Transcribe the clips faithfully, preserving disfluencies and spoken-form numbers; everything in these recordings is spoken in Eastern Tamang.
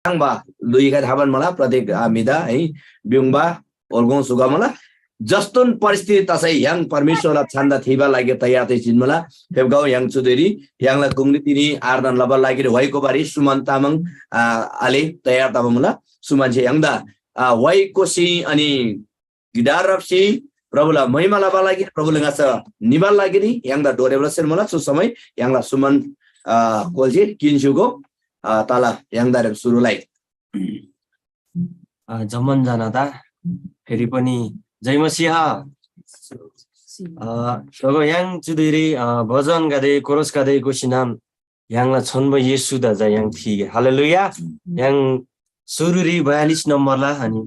ताङ्बा लुइखा थाबान मला प्रत्येक आ, म्‍हिदा है ब्‍युङबा ओल्‍गों सुगा मला। जस्तोन परिस्थिति तसै य्‍हाङ परमेश्‍वरला छन्‍दा थीबा लागि तयार तै चिन्‍मुला। फेप्‍गौ य्‍हाङ चुदेरी य्‍हाङला गुङरी तिनी आराधना लबा लागि व्‍हाइको बारी सुमन तामाङ आ, आले तयार तबा मुला। सुमनसे य्‍हाङदा आ, व्‍हाइ कोसी अनि गिटार रप्‍सी प्रभुला महिमा लबा लागि प्रभुला ङाच्‍छा निबाला लागि नि य्‍हाङदा डोरेबला सेल मुला। चु समय य्‍हाङला सुमन आ, कोल्‍सी किन्‍स्‍युगो आ, तला य्‍हाङदा रेम सुरुलाई। अ, जम्‍मान जनादा फेरि पनि जय मसीह। अ, तब य्‍हाङ चुदिरी अ, भजनगदे कोरसगदे गोसिनाम य्‍हाङला छोन्‍बो येशूदा जा य्‍हाङ थीगे। हालेलुया। य्‍हाङ सुरुरी बयालिस नम्‍बरला अनि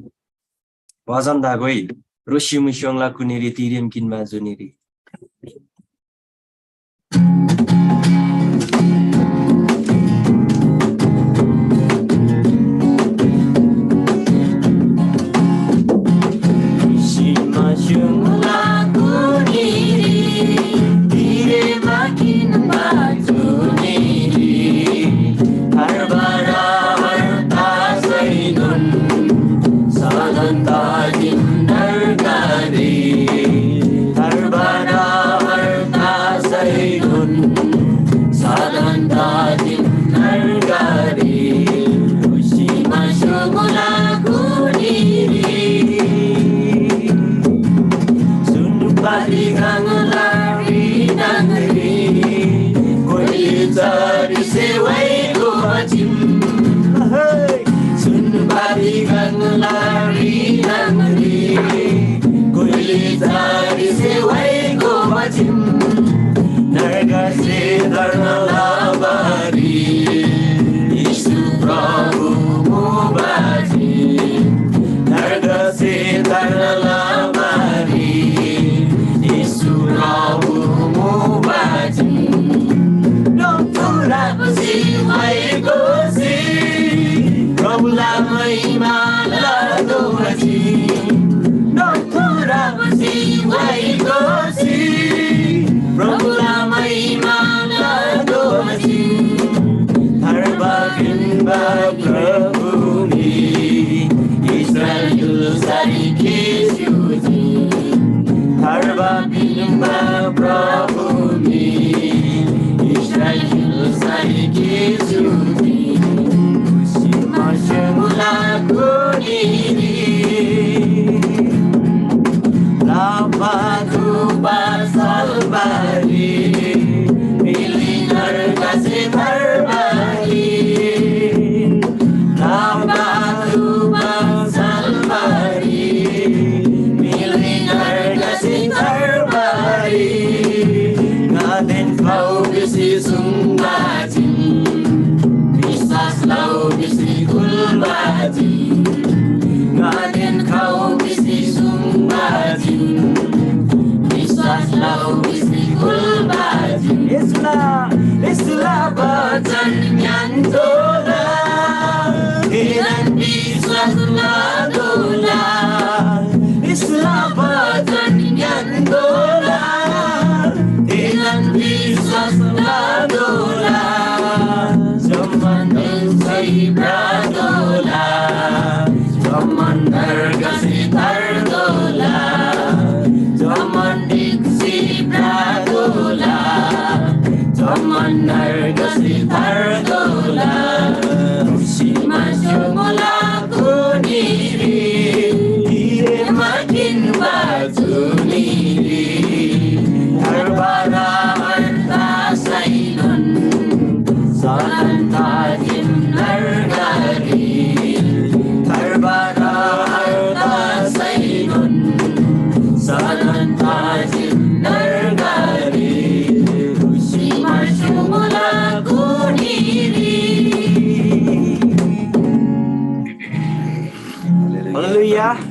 भजन दागोइ रोसी मुस्‍योङला कुनेरी तिरेम किन्‍बा जुनेरी।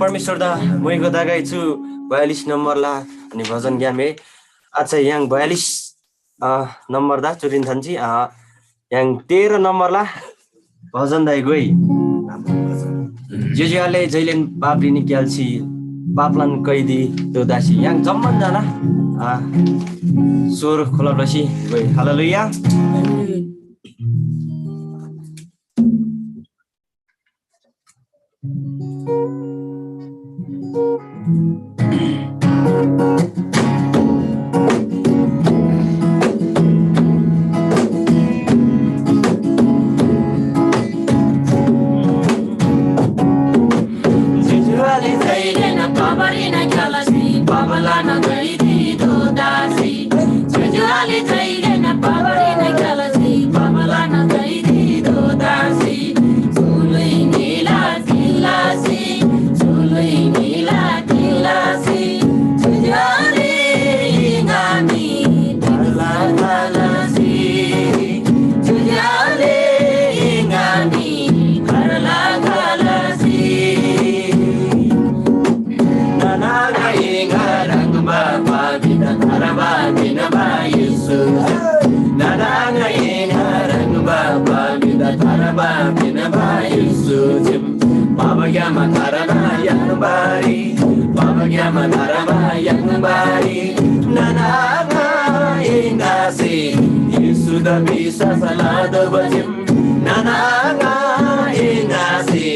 परमेश्वरदा मोइगो दागाइ छु बयालिस नम्बरला अनि भजन ग्यामे। अच्छा, य्‍हाङ बयालिस नम्बर दा चुरिन थान्‍सी, य्‍हाङ तेह्र नम्बरला भजन दाइ गोइ। ज्‍योज्‍यो आले जैलेन पापरी निक्‍याल्‍सी पापलान कैदी दोदासी य्‍हाङ जम्‍मान जना स्वर खोलब लसी गोइ। हालेलुया। पापग्‍याम तारबा याङ्बारी, पापग्‍याम तारबा याङ्बारी, नाना आङा एङ्गासे येशूदा विश्‍वास लदोबा चीम। नाना आङा एङ्गासे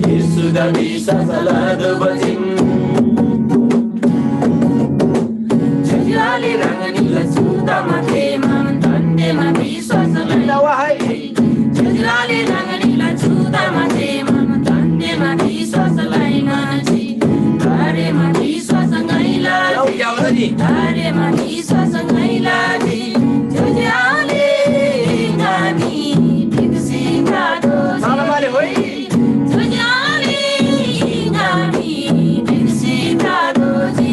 येशूदा विश्‍वास लदोबा चीम। ज्‍योज्‍यो आले ह्राङनीला चु ताम थेःमा दान्‍देमा विश्‍वास लइ। ज्‍योज्‍यो आले ह्राङनीला चु ताम थेःमा दान्‍देमा विश्‍वास लइमाजी। तारेमा विश्‍वास ङाइलाजी। तारेमा विश्‍वास ङाइलाजी। ज्‍योज्‍यो आले ङानी ढिक्‍सी भ्रतोःजी। ज्‍योज्‍यो आले ङानी ढिक्‍सी भ्रतोःजी।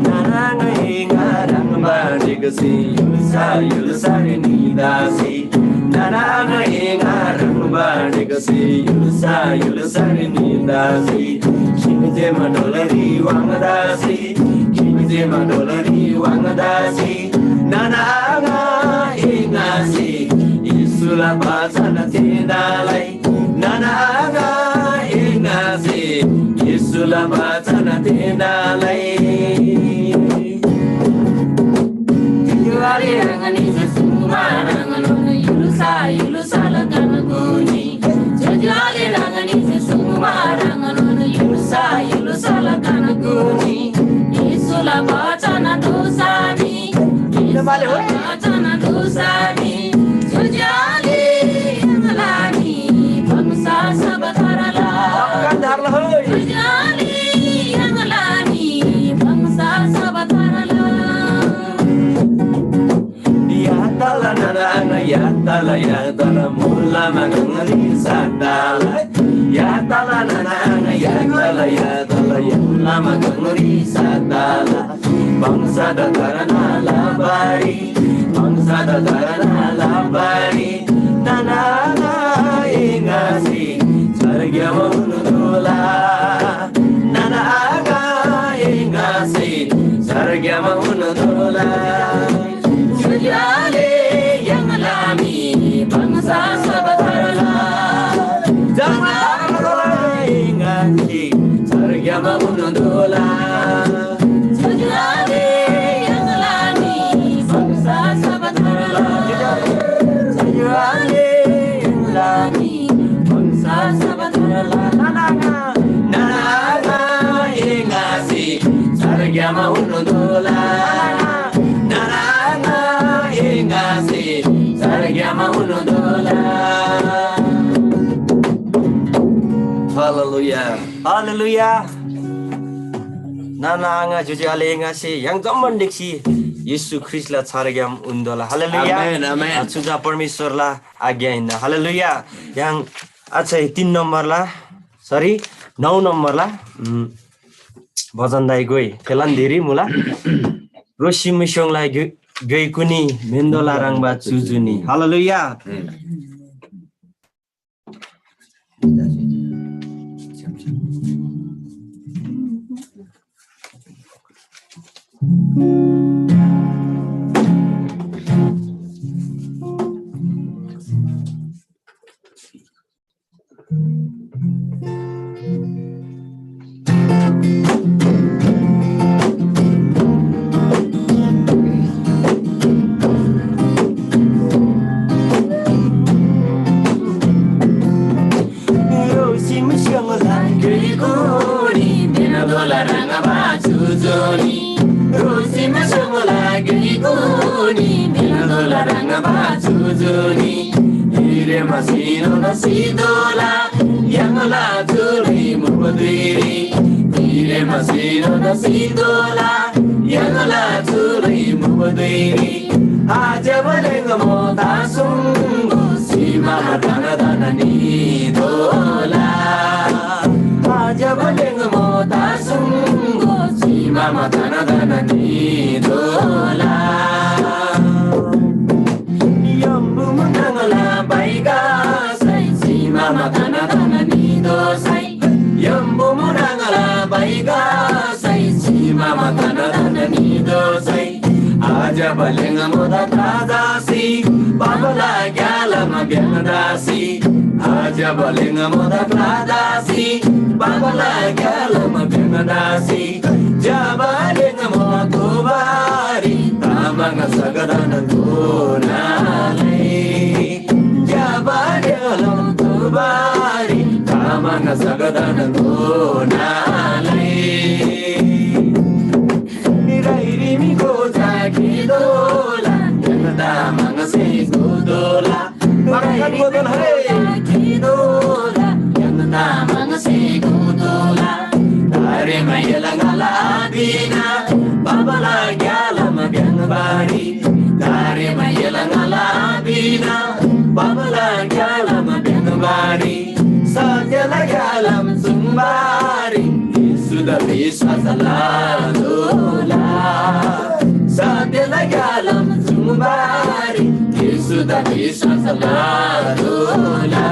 नाना ङाइ ङा ह्रङ्‌बा ढिक्‍सी य्‍हुल्‍सा य्‍हुल्‍सारी निदासी। नाना ङाइ ङा ह्रङ्‌बा ढिक्‍सी य्‍हुल्‍सा य्‍हुल्‍सारी निदासी। खिम्‍जेमा ढोलरी वाङ्‌दासी। खिम्‍जेमा ढोलरी वाङ्‌दासी। नाना ङाइ ङासी येशूला बचन थेःना लइ। नाना आङा एङासे येशूला बचन थेःना लइ। ज्‍योज्‍यो आले ह्राङनीसे सुङ्बा ह्रङ्नोन य्‍हुल्‍सा य्‍हुल्‍साला कनगुनी। ज्‍योज्‍यो आले ह्राङनीसे सुङ्बा ह्रङ्नोन य्‍हुल्‍सा य्‍हुल्‍साला कनगुनी। येशूला बचन दोसानी। येशूला बचन दोसानी। ज्‍योज्‍यो आले य्‍हाङलानी वंश सब थरला। ज्‍योज्‍यो आले य्‍हाङलानी वंश सब थरला। यातला नाना आङा यातला यातला मुलामा गङरी साताला। यातला नाना आङा यातला यातला मुलामा गङरी साताला। वंशदा धरना लबारी, वंशदा धरना लबारी, नाना आङा एङासे स्वर्गमा हुनु दोला। नाना आङा एङासे स्वर्गमा हुनु दोला। ज्‍योज्‍यो आले य्‍हाङलानी वंश सब थरला। जम्‍मा एङासे स्वर्गमा हुनु दोला। ज्‍योज्‍यो आले य्‍हाङलानी वंश सब थरला। ज्‍योज्‍यो आले य्‍हाङलानी वंश सब थरला। नाना आङा, नाना आङा एङासे स्वर्गमा हुनु दोला। नाना आङा एङासे स्वर्गमा हुनु दोला। हालेलुया। हालेलुया। नाना आङा ज्‍योज्‍यो आले एङासे य्‍हाङ जम्‍मान ढिक्‍सी येशू ख्रीष्‍टला छारग्‍याम उन्‍तोःला। हालेलुया। आमेन, आमेन। आ, चु चा परमेश्‍वरला आज्ञा हिन्‍ना। हालेलुया। य्‍हाङ आच्छै तीन नम्‍बरला, सरी, नौ नम्‍बरला, उम्, भजन दाइ गोइ, थेलान धिरी मुला। रोसी मुस्‍योङला ग्‍यो-, ग्‍योइ कुनी, म्‍हेन्‍दोला ह्रङ्‌बा चुजुनी। हालेलुया। नि मेलदोला रंगबा जुजुनी हिरे मसिनो न सिदोला यंगला जुरी मुबदुरी हिरे मसिनो न सिदोला यंगला जुरी मुबदुरी आजबलेंग मोता सुंगो सीमा मदनदन निदोला आजबलेंग मोता सुंगो सीमा मदनदन निदोला यम्बु मुनंगला बैगा सै सीमा मदनदन निदोसै यम्बु मुनंगला बैगा सै सीमा मदनदन निदोसै आजबलेंग मोदा ताजासी बाबला ग्यालम ब्याङदासी आजबलेंग मोदा ताजासी बाबला ग्यालम ब्याङदासी ज्याबलेंग मोदा गोबारी तामाङ सगदन गोनालै ज्याबलेंग गोबारी तामाङ सगदन गोनालै Rairimi goza kidola, yanda mangase godola. Rairimi goza kidola, yanda mangase godola. Dare mayela ngala abina, babala gyalama byangbari. Dare mayela ngala abina, babala gyalama byangbari. Satyala gyalam sumbari, Yisuda biswasa ladola. Satyala gyalam sumbari, Yisuda biswasa ladola.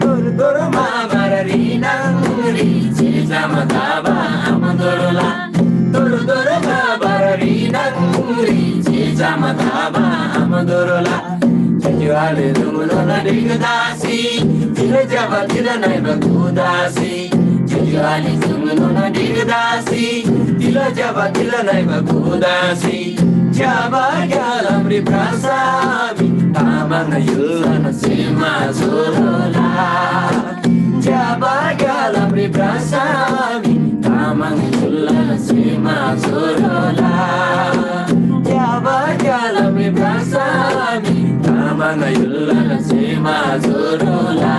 Dur dur ma barari nangri, chijama taba amadorola. Dur dur ma barari nangri, chijama taba amadorola. Jeju ale dungulo na digdasi, tila jaba tila naiba kudasi. Jeju ale dungulo na digdasi, tila jaba tila naiba kudasi. Jaba gyalamri prasami, tamang yulla na sema zorola. Jaba gyalamri prasami, tamang yulla na sema zorola. Jaba gyalamri prasami, tamang yulla na sema zorola.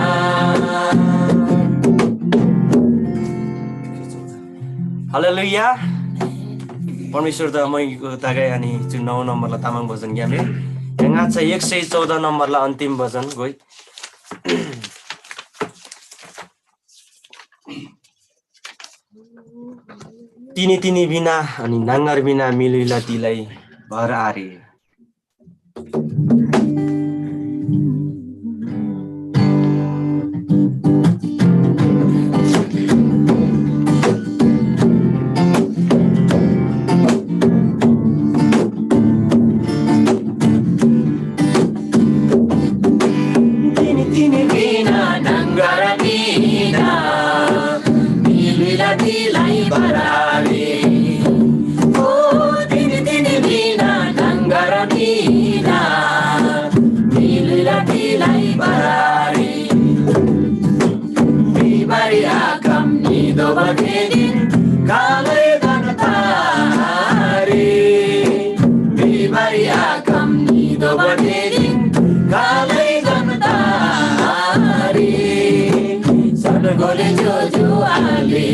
Hallelujah. परमेश्वर त मैको तागै अनि चु नौ नम्बरला तामाङ भजन ग्यामे। यहाँ छ एक सय चौध नम्बरला अन्तिम भजन गोइ। तिनी तिनी बिना अनि नाङ्गर बिना मिलुइला तिलाई भर आरे। तिनी तिनी बिना नाङ्गर बिना मिलुइला तिलाई बरारी। ओ तिनी तिनी बिना नाङ्गर बिना मिलुइला तिलाई बरारी। बिबारी आकम निदोबा तेदिन कालै गन तारी। बिबारी आकम निदोबा तेदिन कालै गन तारी। सनगोले जोजो आले,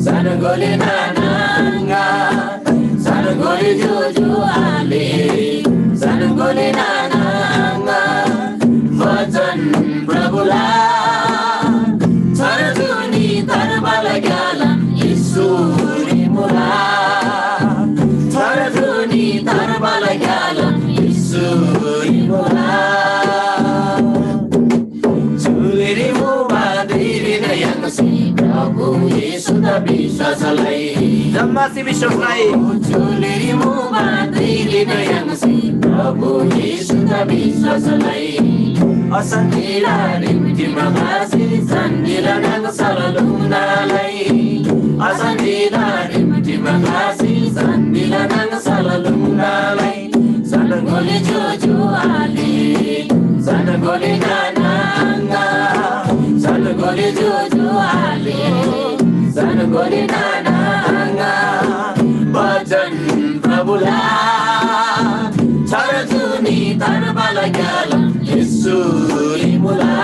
सनगोले नानाङ्गा, सनगोले जोजो आले, सनगोले नानाङ्गा। वचन प्रभुला छरजुनी तरबाला ग्यालम ईश्वरी मुला। छरजुनी तरबाला ग्यालम ईश्वरी मुला। चुलिरी मुबा धुइरी नयाङ्सी प्रभु येशूदा विश्वास लइ। जम्मासे विश्वास लइ। चुलिरी मुबा धुइरी नयाङ्सी प्रभु येशूदा विश्वास लइ। असन्तिला रिमठिमा बासी सन्तिला नाङ सललुङना लइ। असन्तिला रिमठिमा बासी सन्तिला नाङ सललुङना लइ। सनगोले जोजो आले, सनगोले नाना आङा, सनगोले जोजो आले, सनगोले नाना आङा। भजन प्रभु तरबाला ग्‍यालाम येशूरी मुला।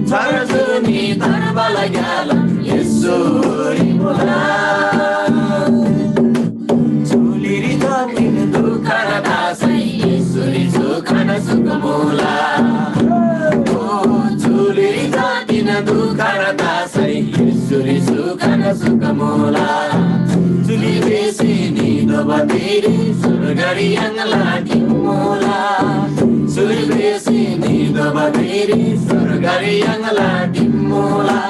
छार जुनी तरबाला ग्‍यालाम येशूरी मुला। चुलिरी जतिन दुःख र दासै येशूरी सुखन सुख मुला। ओ चुलिरी जतिन दुःख र दासै येशूरी सुखन सुख मुला। चुली बेसी निदोबा धुइरी स्वर्गरी य्‍हाङला ठिम मुला। चुली बेसी निदोबा धुइरी स्वर्गरी य्‍हाङला ठिम मुला।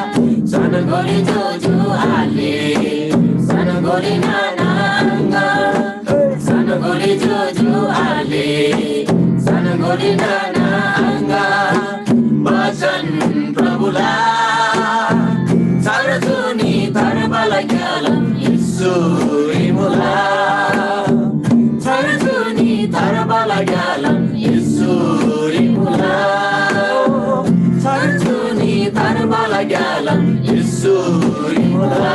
सन गोली जोजो आले, सन गोली नाना आङा। सन गोली जोजो आले, सन गोली नाना आङा। बचन प्रभुला। छार जुनी तरबाला ग्‍यालाम येशूरी मुला। छार जुनी तरबाला ग्‍यालाम येशूरी मुला। छार जुनी तरबाला ग्‍यालाम येशूरी मुला।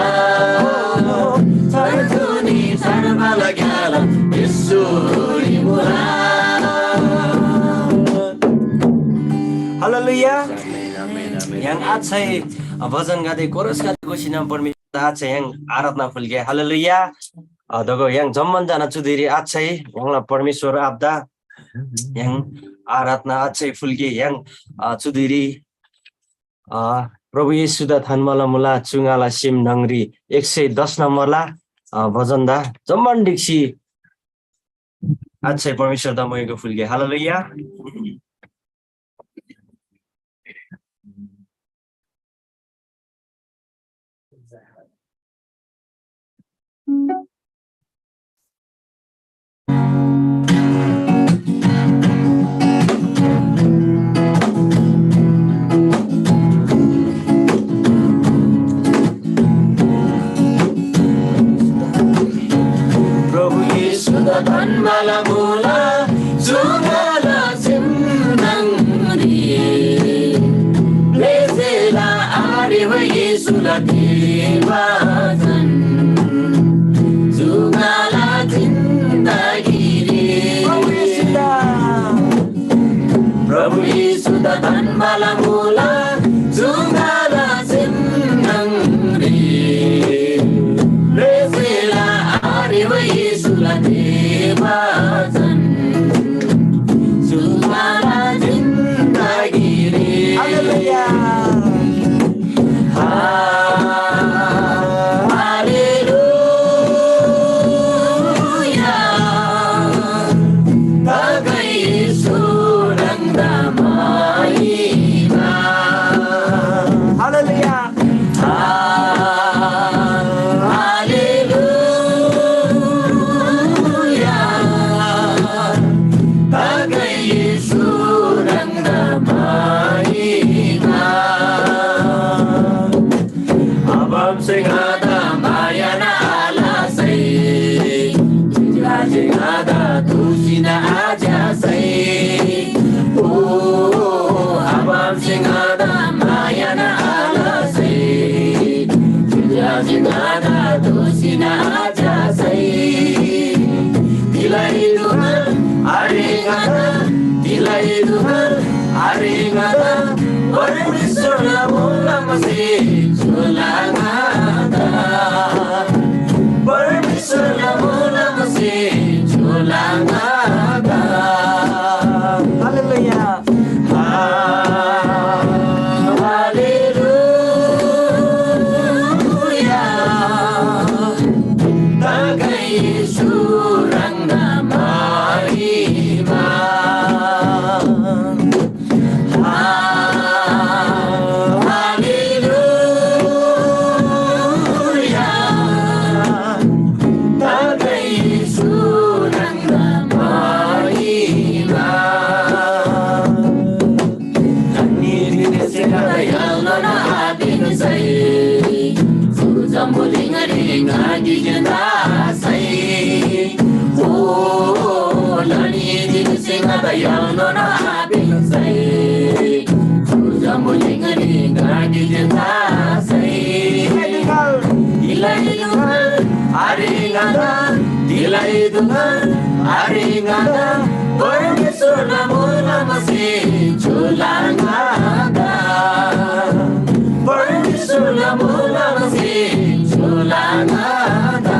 छार जुनी तरबाला ग्‍यालाम येशूरी मुला। हालेलुया। य्‍हाङ आच्छै भजनगदे कोरसगदे गोसिनम परमेश्‍वर आच्छै य्‍हाङ आराधना फुल्‍गे। हालेलुया। अ, दगो य्‍हाङ जम्‍मान जना चुदिरी आच्छै य्‍हाङला परमेश्‍वर आब्‍दा य्‍हाङ आराधना आच्छै फुल्‍गे। य्‍हाङ, अ, चुदिरी, अ, प्रभु येशूदा थान्‍बाला मुला चुङ्गाला सिम न्‍हङरी एक सय दस नम्‍बरला, अ, भजनदा जम्‍मान ढिक्‍सी आच्छै परमेश्‍वरदा मोइगो फुल्‍गे। हालेलुया। प्रभु येशूदा थान्‍बाला मुला चुङ्गाला सिम न्‍हङरी ब्रेसेला आरेबा येशूला देवा झन चुङ्गाला जिन्‍दगीरी। प्रभु येशूदा प्रभु येशूदा थान्‍बाला मुला चुङ्गाला सिम न्‍हङरी ब्रेसेला आरेबा येशूला देवा झन चुङ्गाला जिन्‍दगीरी। हालेलुया। हालेलुया। तागै येशू ह्राङदा महिमा। हालेलुया। हालेलुया। तागै येशू ह्राङदा महिमा। आबामसे ङादा माया न आलसै, ज्‍योज्‍यो आजेसे ङादा दोःसी न आच्‍यासै। ओ, आबामसे ङादा माया न आलसै, ज्‍योज्‍यो आजेसे ङादा दोःसी न आच्‍यासै। तिलाई दुख आरे ङादा, तिलाई दुख आरे ङादा, परमेश्‍वरला मोलमसे झोला ङादा, परमेश्‍वरला मोलमसे झोला ङादा। हालेलुया। हालेलुया। तागै येशू ह्राङदा महिमा। हालेलुया। तागै येशू ह्राङदा महिमा। न्‍हङरी निदेसे ङादा य्‍हालनोन आपिन्‍सै, चु जम्‍बुलिङरी ङा गिकन तसै। ओ, न्‍हङरी निदेसे ङादा य्‍हालनोन आपिन्‍सै, चु जम्‍बुलिङरी ङा गिकन तसै। तिलाई दुख आरे ङादा, तिलाई दुख आरे ङादा, परमेश्‍वरला मोलमसे झोला ङादा। परमेश्‍वरला मोलमसे झोला ङादा।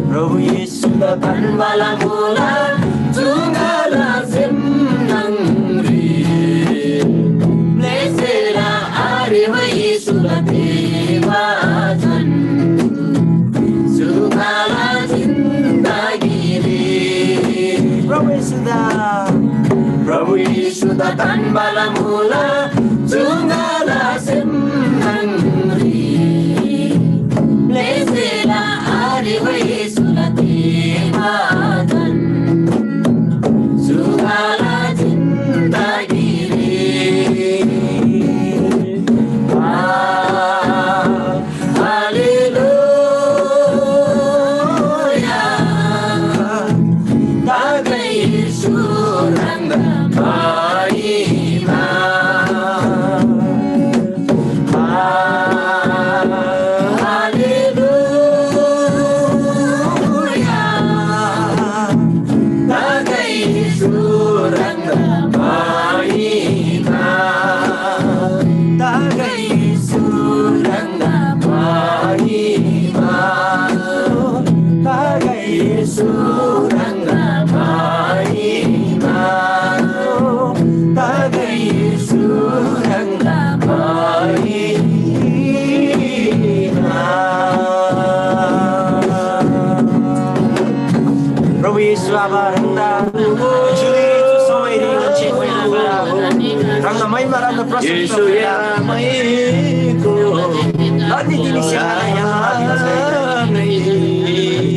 प्रभु येशूदा धन्‍बाला मोला चुङ्गाला सेम न्‍हङरी। ब्‍लेसेला आरेबा येशूला देवा झन। सुकाला जिन्‍दगीरी। प्रभु येशूदा, प्रभु येशूदा धन्‍बाला मोला चुङ्गाला सेम न्‍हङरी। ब्‍लेसेला आरेबा येशूला देवा झन। सुकाला जिन्‍दगीरी। हालेलुया। तागै येशू ह्राङदा महिमा। हालेलुया। तागै येशू ह्राङदा महिमा। तागै येशू ह्राङदा महिमा। तागै येशू ह्राङदा महिमा। तागै येशू ह्राङदा महिमा। प्रभु येशू आबा ह्राङदा जुनी चु समयरी ङन्‍से ह्राङदा महिमा ह्राङदा प्रशंसा येशू या महिको। लनी दिनी सेना या।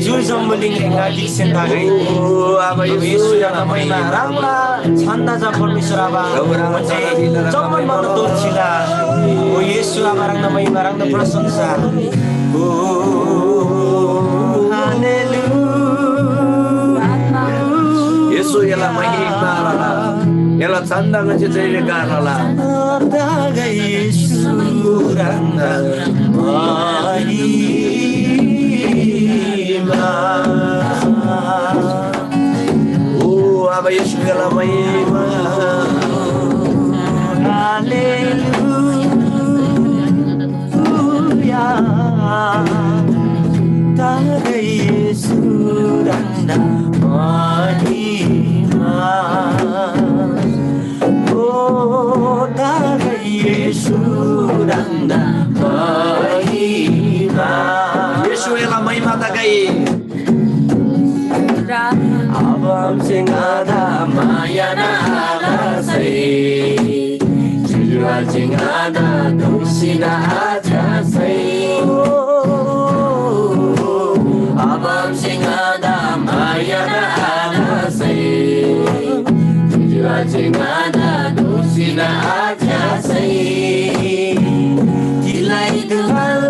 जु जम्बुलिङ ह्राङदा दिक्सेन तागै। ओ आबा प्रभु येशू या महिमा ह्राङला छन्‍दा जा परमेश्‍वर आबा। जम्‍मान भन्‍दा दोर छिला। ओ येशू आबा ह्राङदा महिमा ह्राङदा प्रशंसा। ओ हालेलुया। येशू एला महिमा लला। एला छन्‍दा ङन्‍से जयजयकार लला। तागै येशू ह्राङदा महिमा। ओ आबा येशू एला महिमा। हालेलुया। तागै येशू ह्राङदा महिमा। ओ तागै येशू ह्राङदा महिमा। येशू एला महिमा तगै। आबा आमासे ङादा माया आलसै, ज्‍योज्‍यो आचे ङादा दोःसी आच्‍यासै। आबा आमासे ङादा माया आलसै, ज्‍योज्‍यो आचे ङादा दोःसी आच्‍यासै। तिलाई दुगल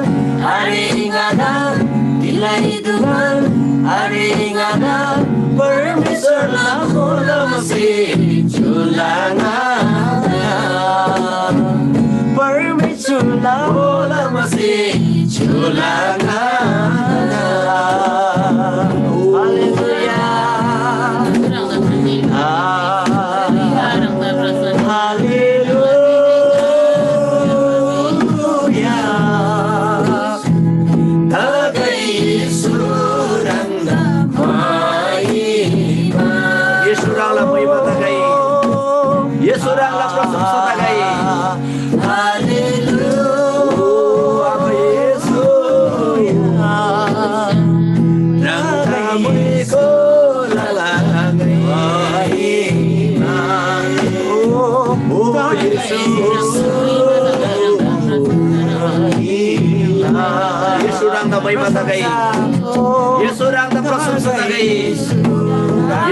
आरे ङादा, तिलाई दुगल आरे ङादा, परमेश्‍वरला मोलमसे झोला ङादा। परमेश्‍वरला मोलमसे झोला ङादा। हालेलुया। हालेलुया। तगै येशू ह्राङदा महिमा। येशू ह्राङला महिमा तगै। येशू ह्राङला प्रशंसा तगै। हालेलुया। ओ आबा येशू। ह्राङदा महिमा। ओ, ओ येशू। येशू ह्राङदा महिमा तगै। येशू ह्राङदा प्रशंसा तगै।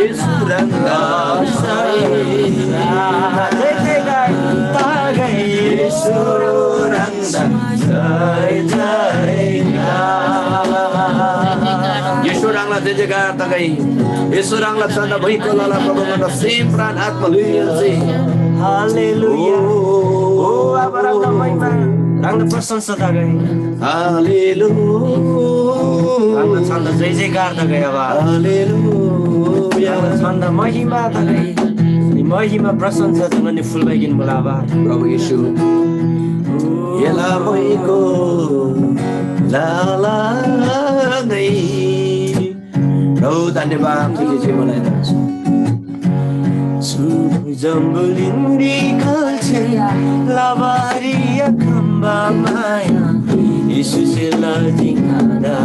येशू ह्राङदा जय जयकार तगै। येशू ह्राङदा जय जयकार। येशू ह्राङला जय जयकार तगै। येशू ह्राङला छन्‍दा भुइँको लला प्रभु ङन्‍दा सेम प्राण आत्मा ल्‍हुइहेन्‍से। हालेलुया। ओ आबा ह्राङदा महिमा। ह्राङदा प्रशंसा तगै। हालेलुया। ह्राङदा छन्‍दा जय जयकार तगै आबा। हालेलुया। ह्राङदा छन्‍दा महिमा तगै। नि महिमा प्रशंसा चा ङनी फुल्‍बागेन मुला आबा। प्रभु येशू। एला मैको लाला नै। प्रभु धन्यवाद तुझे जीवनलाई। चु जम्‍बुलिङरी खाल्‍छेन लबारी आखम्‍बा माया येशूसे लजी ङादा।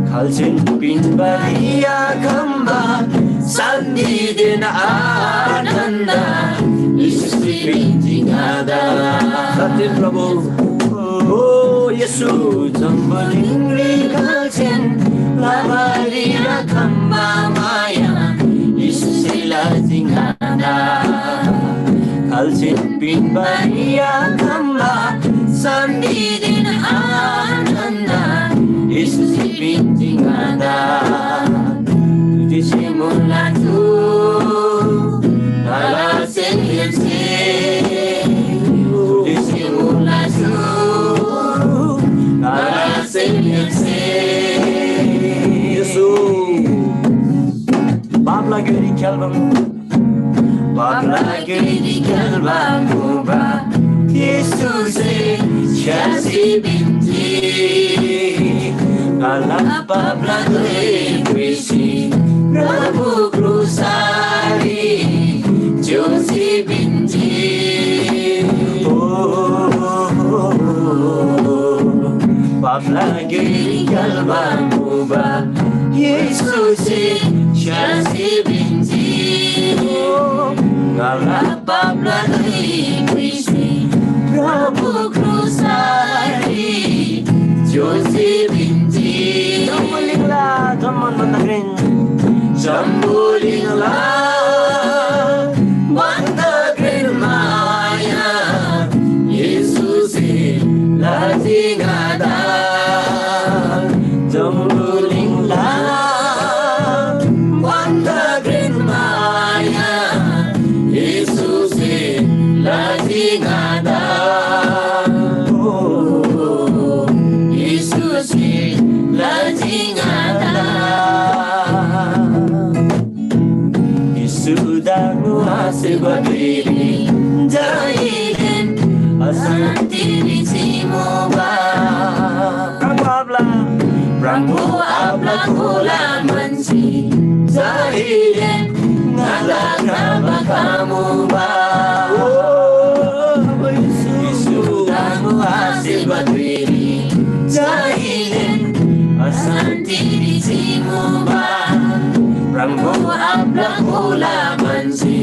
खाल्‍छेन पिन्‍बारी आखम्‍बा शान्‍तिदेन आनन्‍द येशूसे पिन्‍जी ङादा। सत्य प्रभु। ओ येशू। जम्‍बुलिङरी खाल्‍छेन लबारी आखम्‍बा माया येशूसे लजी ङादा। खाल्‍छेन पिन्‍बारी आखम्‍बा शान्‍तिदेन आनन्‍द येशूसे पिन्‍जी ङादा। तुझे से मुला चु ङाला येशू। पापला ग्‍योइरी खेल्‍बा मुबा। पापला ग्‍योइरी खेल्‍बा मुबा। येशूसे स्‍यासी पिन्‍जी। ङाला पापला धुइ पुइसी प्रभु क्रुसरी ज्‍योसी पिन्‍जी। ओ, पापला ग्‍योइरी खेल्‍बा मुबा। येशूसे स्‍यासी पिन्‍जी। ङाला पापला धुइ पुइसी प्रभु क्रुसरी ज्‍योसी पिन्‍जी। जम्‍बुलिङला जम्‍मान भन्‍दा घ्रेन। जम्‍बुलिङला भन्‍दा घ्रेन माया येशूसे लजी ङादा। जम्‍बुलिङला भन्‍दा घ्रेन माया येशूसे लजी ङादा। ओ, येशूसे लजी ङादा। येशूदा ङुवासेबा धुइरी जैलेन अशान्‍तिरी चिमुबा। प्रभु आबाला, प्रभु आबाला कोला म्‍हन्‍सी जैलेन ङादा घ्राबा खमुबा। ओ, येशूदा ङुवासेबा धुइरी जैलेन अशान्‍तिरी चिमुबा। प्रभु आबाला कोला म्‍हन्‍सी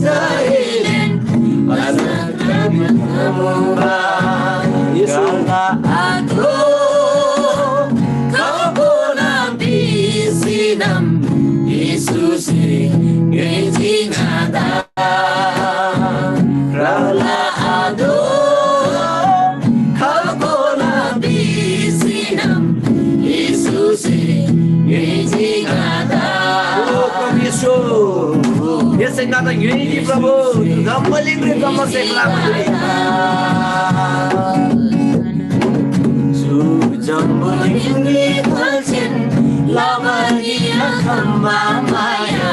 जैलेन अशान्‍तिरी चिमुबा। येशूला आत्‍मा खबोला भिसीनम येशूसे ङेजी ङादा। ह्राला आदो खल्कोला भिसीनम येशूसे ङेजी ङादा। ओ परमेश्वर, येशूसे ङादा ङ्‌योइजी प्रभु, जम्‍बुलिङरी जम्‍बुसे ग्‍लाबा धुइ। चु जम्‍बुलिङरी खाल्‍छेन लबारी आखम्‍बा माया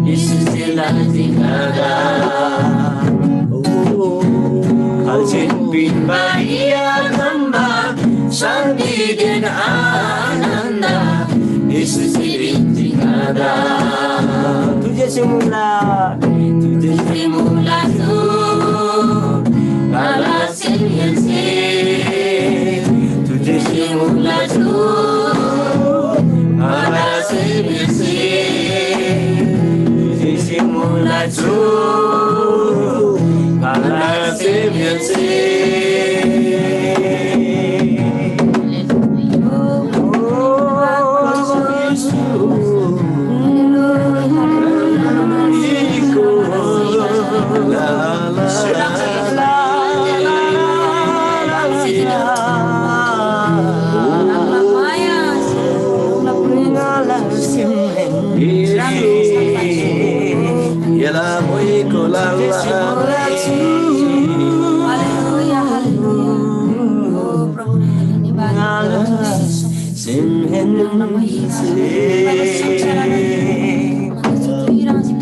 येशूसे लजी ङादा। ओ, खाल्‍छेन पिन्‍बारी आखम्‍बा शान्‍तिदेन आनन्‍द येशूसे पिन्‍जी ङादा। तुझे से मुला, तुझे से मुला तू, काला तुझे से मुला छु, काला से बिर्से। तुझे से मुला छु, काला से बिर्से।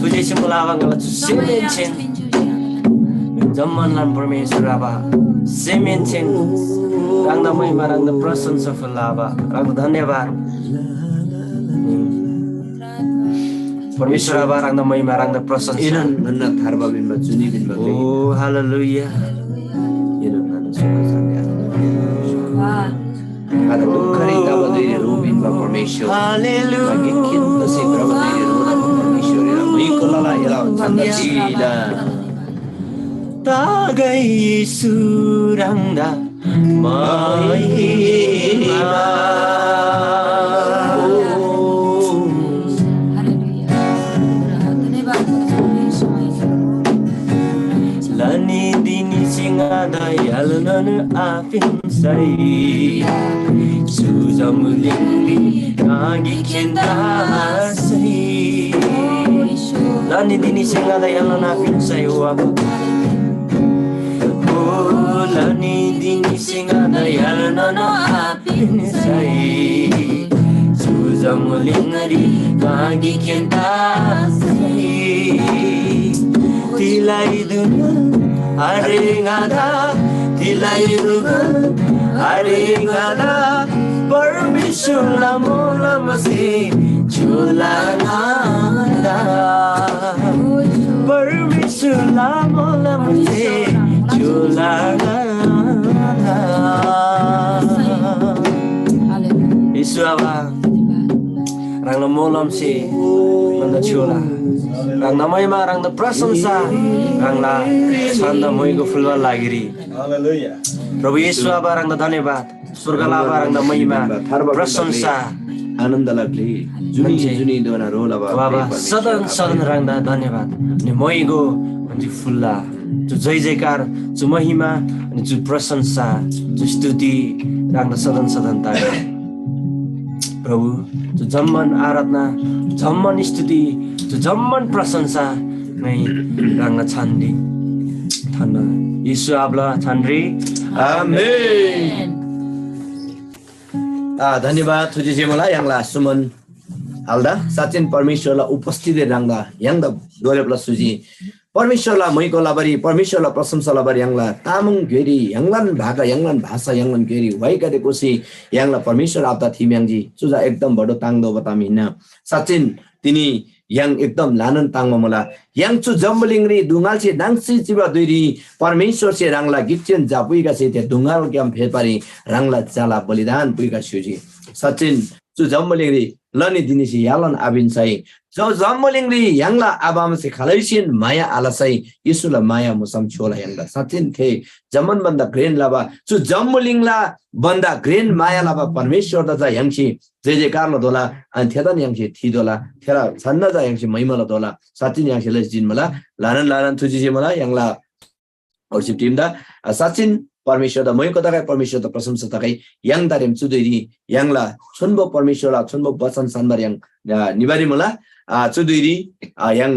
थुजेछे मुला आबा ङाला चु सेमहेन्‍सेन जम्‍मान लान परमेश्‍वर आबा सेमहेन्‍सेन ह्राङदा महिमा, ह्राङदा प्रशंसा फुल्‍ला आबा, ह्राङदा धन्‍यवाद। परमेश्‍वर आबा ह्राङदा महिमा, ह्राङदा प्रशंसा। एनोन भन्‍दा थार्बा पिन्‍बा जुनी पिन्‍बा ओ हालेलुया। एनोन भन्‍दा सुख शान्ति आनन्द। Father, दुःखरी तबा धुइरी ह्रो पिन्‍बा परमेश्‍वर। हालेलुया। गिकखेन तसी भ्रबा धुइरी ह्रो लबा परमेश्‍वर, एला मुइको लला, एला छन्‍दा चिला। तागै येशू ह्राङदा महिमा। हालेलुया। धन्‍यवाद। लनी दिनी सिंगादा यालनन आ पिन्‍सै। चु जम्‍बुलिङरी कागी खेन्‍दासै। लनी दिनी सेङादा याल्‍लो ना पिन्‍सै ओ आबा। ओ लनी दिनी सेङादा याल्‍लो ना पिन्‍सै। चु जम्‍बुलिङरी कागी खेन्‍दासै। तिलाइ दुनु अरे ङादा, तिलाइ दुनु अरे ङादा, परमेश्‍वरला मोलमसे झोला ङादा, परमेश्‍वरला मोलमसे झोला ङादा। येशू आबा, ह्राङला मोलमसे ङन्‍दा छ्‌योला। ह्राङदा महिमा, ह्राङदा प्रशंसा, ह्राङला छन्‍दा मोइगो फुल्‍बा लागिरी। हालेलुया। प्रभु येशू आबा, ह्राङदा धन्‍यवाद। स्वर्गला आबा, ह्राङदा महिमा, प्रशंसा। आनन्दला ग्‍ले जुनी जुनीधोना ह्रो लबा बाबा, सदन सदन ह्राङदा धन्‍यवाद। अनि मोइगो अनि फुल्‍ला। चु जय जयकार, चु महिमा, अनि चु प्रशंसा, चु स्तुति ह्राङदा सदन सदन तागा। प्रभु, चु जम्‍मान आराधना, जम्‍मान स्तुति, चु जम्‍मान प्रशंसा ङाइ ह्राङला छानरी थान्‍ना। येशू आबाला छानरी। आमेन। आ, धन्‍यवाद थुजी जेमला य्‍हाङला सुमन हालदा साँच्‍चिन परमेश्‍वरला उपस्थिति ह्राङदा य्‍हाङदा दोरेप्‍ला सुजी। परमेश्‍वरला मुइको लबारी, परमेश्‍वरला प्रशंसा लबारी य्‍हाङला तामाङ ग्‍योइरी य्‍हाङलान भाका, य्‍हाङलान भाषा, य्‍हाङलान ग्‍योइरी वाइगदे कोसी य्‍हाङला परमेश्‍वर आबादा थिम्‍याङ्जी। चु चा एकदम बडो ताङ्तोःबा ताम हिन्‍ना। साँच्‍चिन तिनी य्‍हाङ एकदम ल्‍हानान ताङ्‍बा मुला। य्‍हाङ चु जम्‍बुलिङरी दुङालसे नाङ्सी चिबा धुइरी परमेश्‍वरसे ह्राङला गिकचेन झा पुइखसी थे दुङालग्‍याम फेप्‍बारी ह्राङला झाला बलिदान पुइखसी स्‍युजी। साँच्‍चिन चु जम्‍बुलिङरी लनी दिनीसे य्‍हालन आपिन्‍सै, जो जम्‍बुलिङरी य्‍हाङला आबा आमासे खालैसेन माया आलसै, येशूला माया मुसम छ्‌योला य्‍हाङदा। साँच्‍चिन थे जम्‍मान भन्‍दा घ्रेन लबा, चु जम्‍बुलिङला भन्‍दा घ्रेन माया लबा परमेश्‍वरदा चा य्‍हाङसे जय जयकार लतोःला, अनि थेदान य्‍हाङसे थितोःला, थेला छन्‍दा चा य्‍हाङसे महिमा लतोःला। साँच्‍चिन य्‍हाङसे लसी जिन्‍मुला, ल्‍हानान ल्‍हानान थुजी जे मुला य्‍हाङला worship team दा, आ, साँच्‍चिन परमेश्‍वरदा मोइको तगै, परमेश्‍वरदा प्रशंसा तगै, य्‍हाङ दारेम चु धुइरी य्‍हाङला छोन्‍बो परमेश्‍वरला छोन्‍बो वचन सान्‍बार य्‍हाङ, आ, निबारी मुला। आ, चु धुइरी, आ, य्‍हाङ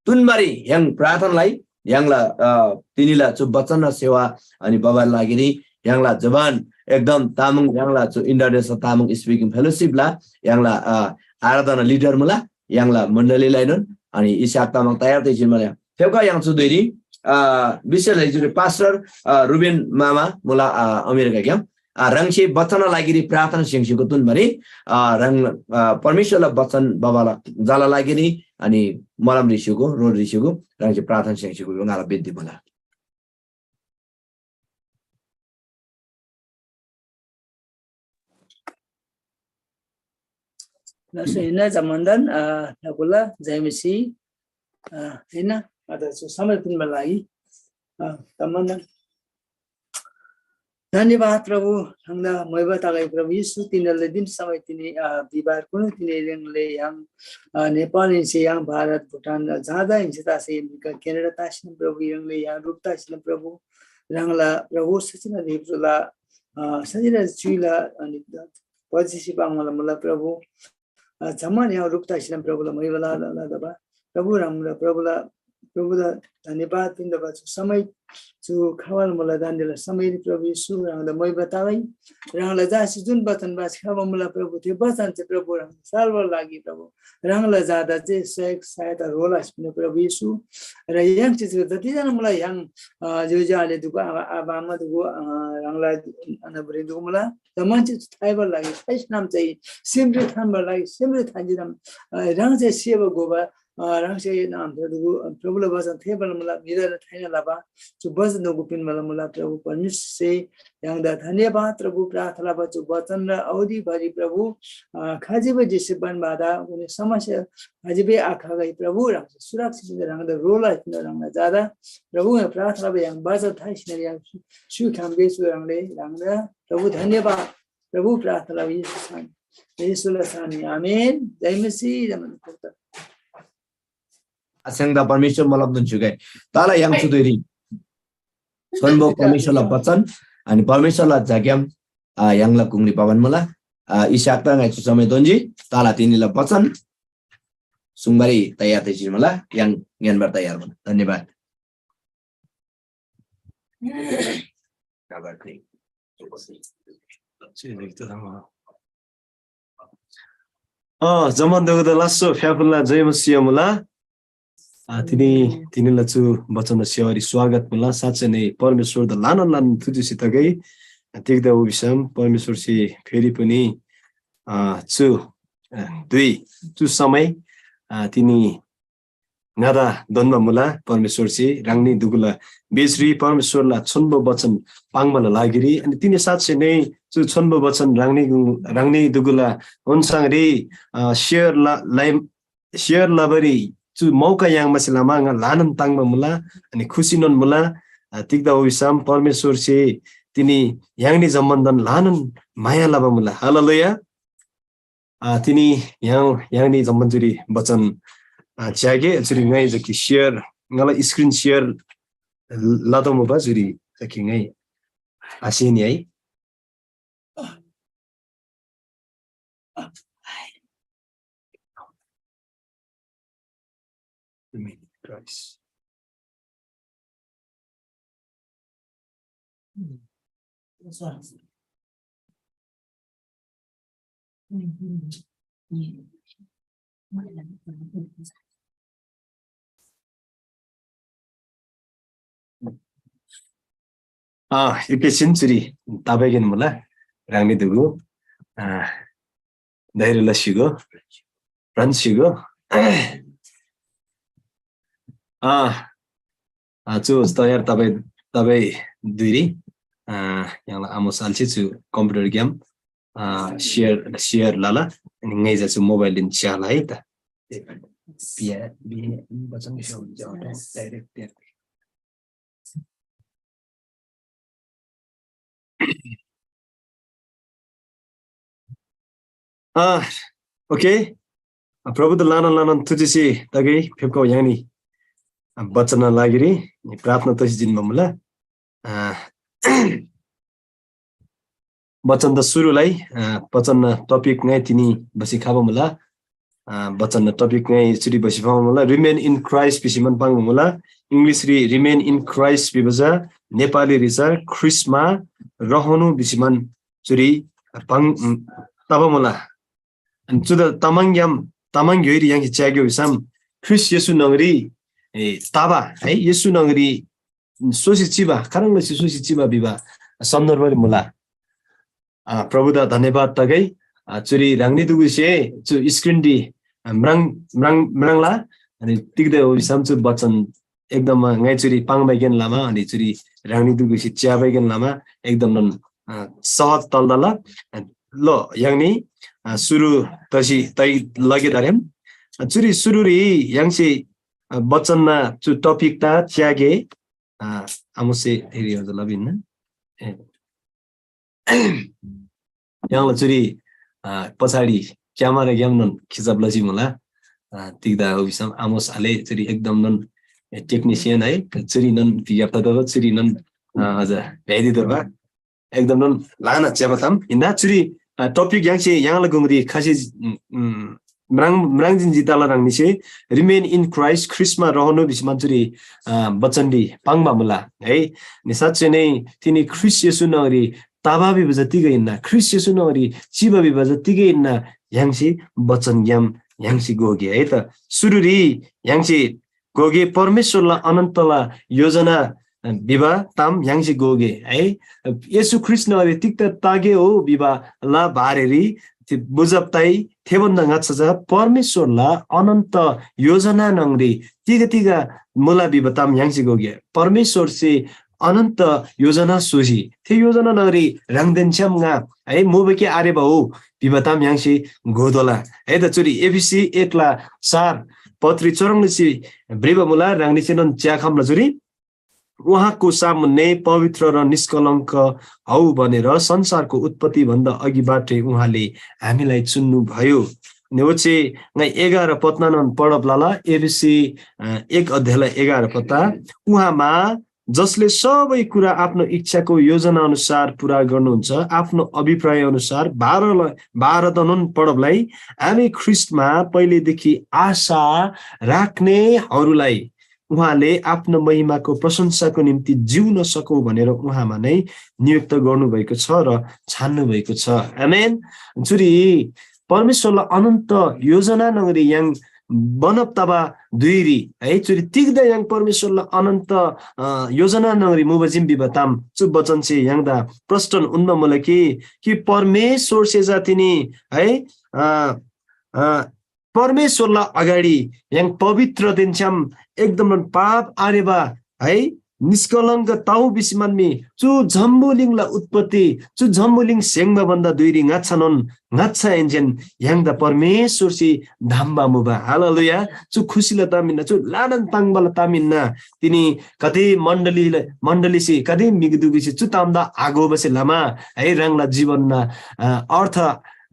तुन्‍बारी य्‍हाङ प्रार्थना लइ, य्‍हाङला, आ, तिनीला चु वचन र सेवा अनि बाबाला लागिरी य्‍हाङला जवान एकदम तामाङ य्‍हाङला चु International Tamang Speaking Fellowship ला य्‍हाङला, आ, आराधना leader मुला, य्‍हाङला मण्‍डलीलाएनोन अनि इसाक तामाङ तयार तैछिन मुला। थेउका य्‍हाङ चु धुइरी, आ, विशेष लैजुरी pastor, आ, रुबेन मामा मुला, आ, अमेरिकाग्‍याम, आ, ह्राङसे बचनला लागिरी प्रार्थना स्‍य्‍हङ्सीको तुन्‍बारी, आ, ह्राङ, आ, परमेश्‍वरला बचन बाबाला झाला लागिरी अनि मलम रिस्‍युको, रोड रिस्‍युको ह्राङसे प्रार्थना स्‍य्‍हङ्सीको ङाला बिन्ती मुला। लसु हिन्‍ना जम्‍मानदान, आ, नकुला, जयमसी, आ, हिन्‍ना, अझ चु समय पिन्‍बा लागि, आ, जम्‍मानदान। धन्‍यवाद प्रभु, ह्राङदा मोइबा तगै प्रभु येशू, तिनीहरूले जुन समय तिनी, आ, बिहिबार कुनु तिनी ह्राङले य्‍हाङ, आ, नेपाल हिन्‍से य्‍हाङ भारत, भुटान, आ, जहाँ जहाँ हिन्‍से तासे य्‍हाङ क्यानाडा तासिन प्रभु, ह्राङले य्‍हाङ रूप तासिन प्रभु, ह्राङला प्रभु सचिन भिब्रोला, आ, सजिला चुइला, अनि पजिसी बाङला मुला प्रभु, आ, जम्‍मान य्‍हाङ रूप तासिन प्रभुला मोइबा ला, ला, ला, ला, प्रभु ह्राङला प्रभुला प्रभुदा धन्यवाद पिन्‍तोःबा चु समय, चु खबाल मुला दान्‍देला समयरी प्रभु येशू ह्राङदा मोइबा तगै, ह्राङला झासे जुन वचन बासी खबा मुला प्रभु, थे वचन चाहिँ प्रभु ह्राङ सालबार लागि प्रभु ह्राङला झादा चाहिँ सहयोग सहायता रोला स्‍पिनु प्रभु येशू। र य्‍हाङ चाहिँ जतिजना मुला य्‍हाङ, अ, ज्‍योज्‍यो आले दुगु, आबा, आबा आमा दुगु, अ, ह्राङला अनाबुरी दुगु मुला, जम्‍मान चाहिँ थाइबार लागि, थाइसिनाम चाहिँ सिमरी थान्‍बार लागि, सिमरी थान्‍जिनाम, अ, ह्राङ चाहिँ सेवा गोबा, अ, ह्राङसे नाम प्रभु, प्रभुला वचन थेःबाला मुला, म्‍हिदा थाइना लबा, चु वचन दुगु पिन्‍बाला मुला, प्रभु परमेश्‍वरसे य्‍हाङदा धन्यवाद, प्रभु प्रार्थना लबा चु वचन र अवधिभरि प्रभु, अ, खजिबा जिसे बनबादा उनी समस्या खजिबे आखगै प्रभु ह्राङसे सुरक्षित ह्राङदा रोला ह्राङदा जादा प्रभु य्‍हाङ प्रार्थना लबा य्‍हाङ बाजा थाइसिना य्‍हाङ सु-, सुखाम बेसु ह्राङले ह्राङदा प्रभु धन्यवाद, प्रभु प्रार्थना लबा येशू सान, येशूला सान आमेन। जय मसीह, जय मसीह। आस्‍याङ्दा परमेश्‍वर मोलम दोन स्‍युगै। ताला य्‍हाङ चुदुइरी छोन्‍बो परमेश्‍वरला बचन, अनि परमेश्‍वरला जाग्‍याम, आ, य्‍हाङला गुङरी भवन मुला। आ, इसहाकदा ङाइ चु समय दोन्‍जी, ताला तिनीला बचन सुङ्बारी तयार तैसी मुला, य्‍हाङ ङ्‌यान्‍बार तयार मुला। धन्यवाद। अँ, जम्‍मान दगुदा लास्‍सो फ्‍याफुल्‍ला जय मसीह मुला। आ, तिनी, तिनीला चु वचन सेवारी स्वागत मुला। साँच्चै नै परमेश्‍वरदा ल्‍हानान ल्‍हानान थुतुसी तगै। आ, तिग्‍दा भिसम परमेश्‍वरसे फेरि पनि, आ, चु, आ, धुइ, चु समय, आ, तिनी ङादा दोन्‍बा मुला। परमेश्‍वरसे ह्राङनी दुगुला बेसरी परमेश्‍वरला छोन्‍बो वचन पाङ्बाला लागिरी, अनि तिनी साँच्चै नै चु छोन्‍बो वचन ह्राङनी गु-, ह्राङनी दुगुला ओन्‍साङरी, अ, share ल-, लाइ-, share लबारी चु मौका याङ्बासे लमा ङा ल्‍हानान ताङ्‍बा मुला, अनि खुसीनोन मुला। अ, तिग्‍दा भिसम परमेश्‍वरसे तिनी य्‍हाङनी जम्‍मानदान ल्‍हानान माया लबा मुला। हालेलुया। आ, तिनी य्‍हाङ, य्‍हाङनी जम्‍मान चुरी बचन, आ, च्‍यागे, चुरी ङाइ जकी share, ङाला screen share लतोमुबा चुरी जकी ङाइ आसेनी है। Christ. अँ, एकैछिन चुरी तपाईँगेन मुला, ह्राङनी दुगु, अँ, धैर्य लसिगो, भ्रन्सिगो। अँ, अँ, चु तयार तबै, तबै धुइरी, अँ, य्‍हाङला आमोस आलेसे चु computer ग्‍याम, अँ, share, share लला। अनि ङाइ चा चु mobile रीन च्‍याला है त। बिया, बिया, बचन direct, direct। अँ, OK। प्रभुदा ल्‍हानान ल्‍हानान थुचिसी तगै फेप्‍खउ य्‍हाङनी बचनना लागिरी प्रार्थना तसी जिन्‍बा मुला। अँ, बचन त सुरुलाई, अँ, बचन topic ङाइ तिनी बसी खबा मुला। अँ, बचन topic ङाइ चुरी बसी खबा मुला, Remain in Christ भिसी मन पाङ्बा मुला। English री Remain in Christ भिबा चा नेपाली री चा ख्रीष्‍टमा रहनु भिसी मन चुरी पाङ, उम्, तबा मुला। अनि चुदा तामाङग्‍याम, तामाङ ग्‍योइरी य्‍हाङसे च्‍याग्‍यो भिसम ख्रीष्‍ट येशू न्‍हङरी, ए, तबा है, येशू न्‍हङरी सोसी चिबा, खाह्रङ् लसी सोसी चिबा भिबा सन्दर्भरी मुला। अँ, प्रभुदा धन्‍यवाद तगै। अँ, चुरी ह्राङनी दुगुसे चु screen री म्राङ, म्राङ, म्राङला। अनि तिग्‍दा भिसम चु बचन एकदम ङाइ चुरी पाङ्बाइकेन लमा, अनि चुरी ह्राङनी दुगुसे च्‍याबाइकेन लमा एकदमनोन, अँ, सहज तल्‍दला। अँ, लो, य्‍हाङनी, अँ, सुरु तसी तै लगे धरेम। अँ, चुरी सुरुरी य्‍हाङसे, अँ, बचनना चु topic ता च्‍यागे, अँ, आमोससे हेरी हजुर लबिन्न। ए। य्‍हाङला चुरी, अँ, पछाडि camera ग्‍यामनोन खिचब लजी मुला। अँ, तिग्‍दा भिसम आमोस आले चुरी एकदमनोन technician है, चुरीनोन बिज्ञप्‍ता तोःबा, चुरीनोन, अँ, अझ भ्याइदी तोःबा। एकदमनोन ल्‍हाना च्‍याबा ताम हिन्‍ना। चुरी, अँ, topic य्‍हाङसे य्‍हाङला गुङरी खसी, उम्, उम्, म्राङ म्राङजिन्‍जी तला ह्राङनीसे remain in Christ, ख्रीष्‍टमा रहनु भिसी मान्छुरी बचनरी पाङ्बा मुला है। नि साँच्चै नै तिनी ख्रीष्‍ट येशू न्‍हङरी तबा भिबा जतिकै हिन्‍ना, ख्रीष्‍ट येशू न्‍हङरी चिबा भिबा जतिकै हिन्‍ना, य्‍हाङसे बचनग्‍याम य्‍हाङसे गोगे है त। सुरुरी य्‍हाङसे गोगे परमेश्‍वरला अनन्तला योजना भिबा ताम य्‍हाङसे गोगे है। येशू ख्रीष्‍ट न्‍हङरी तिग्‍दा तागे हो भिबाला बारेरी ति-, बुझब ताइ थेभन्‍दा ङाच्‍छा चा परमेश्‍वरला अनन्त योजना न्‍हङरी तिग तिग मुला भिबा ताम य्‍हाङसे गोगे। परमेश्‍वरसे अनन्त योजना स्‍होसी थे योजना न्‍हङरी ह्राङदेन छ्‌याम ङा है मुबा कि आरेबा हो भिबा ताम य्‍हाङसे घोतोःला है त। चुरी एफिसी एकला चार पत्री चुह्रङ् लसी भ्रिबा मुला, ह्राङनीसेनोन च्याखम्‍ला चुरी। उहाँको सामुन्ने पवित्र र निष्कलङ्क हौ भनेर संसारको उत्पत्ति भन्दा अघिबाटै उहाँले हामीलाई चुन्नुभयो। अनि ओच्‍छे ङाइ एघार पत्नानोन पढब लला, एफिसी अ, एक अध्यायला एघार पत्ता। उहाँमा जसले सबै कुरा आफ्नो इच्छाको योजना अनुसार पूरा गर्नुहुन्छ, आफ्नो अभिप्राय अनुसार बाह्रलाई बाह्रतनोन पढबलाई हामी ख्रीष्टमा पहिलेदेखि आशा राख्नेहरूलाई उहाँले आफ्नो महिमाको प्रशंसाको निम्ति जिउन सकौ भनेर उहाँमा नै नियुक्त गर्नुभएको छ र छान्नुभएको छ। आमेन। चुरी परमेश्वरला अनन्त योजना नगरी य्‍हाङ बनब तबा धुइरी है, चुरी तिग्‍दा य्‍हाङ परमेश्वरला अनन्त अ, योजना नगरी मुबा जिम भिबा ताम चु वचनसे य्‍हाङदा प्रश्न उन्‍बा मुला कि, कि परमेश्वरसे जा तिनी है अ, अ, परमेश्वरला अगाडि य्‍हाङ पवित्रदेन छ्‌याम एकदमन पाप आरेबा है निष्कलङ्क तउ भिसी म्‍हन्‍मी चु जम्‍बुलिङला उत्पत्ति, चु जम्‍बुलिङ स्‍हेङ्बा भन्‍दा धुइरी ङाच्‍छानोन ङाच्‍छाहेन्‍सेन य्‍हाङदा परमेश्‍वरसे धम्‍बा मुबा। हालेलुया। चु खुसीला ताम हिन्‍ना, चु ल्‍हानान ताङ्बाला ताम हिन्‍ना। तिनी कति मण्‍डलीले, मण्‍डलीसे, कति म्‍हिगदुगुसे चु तामदा आघोबासे लमा है ह्राङला जीवनना अ, अर्थ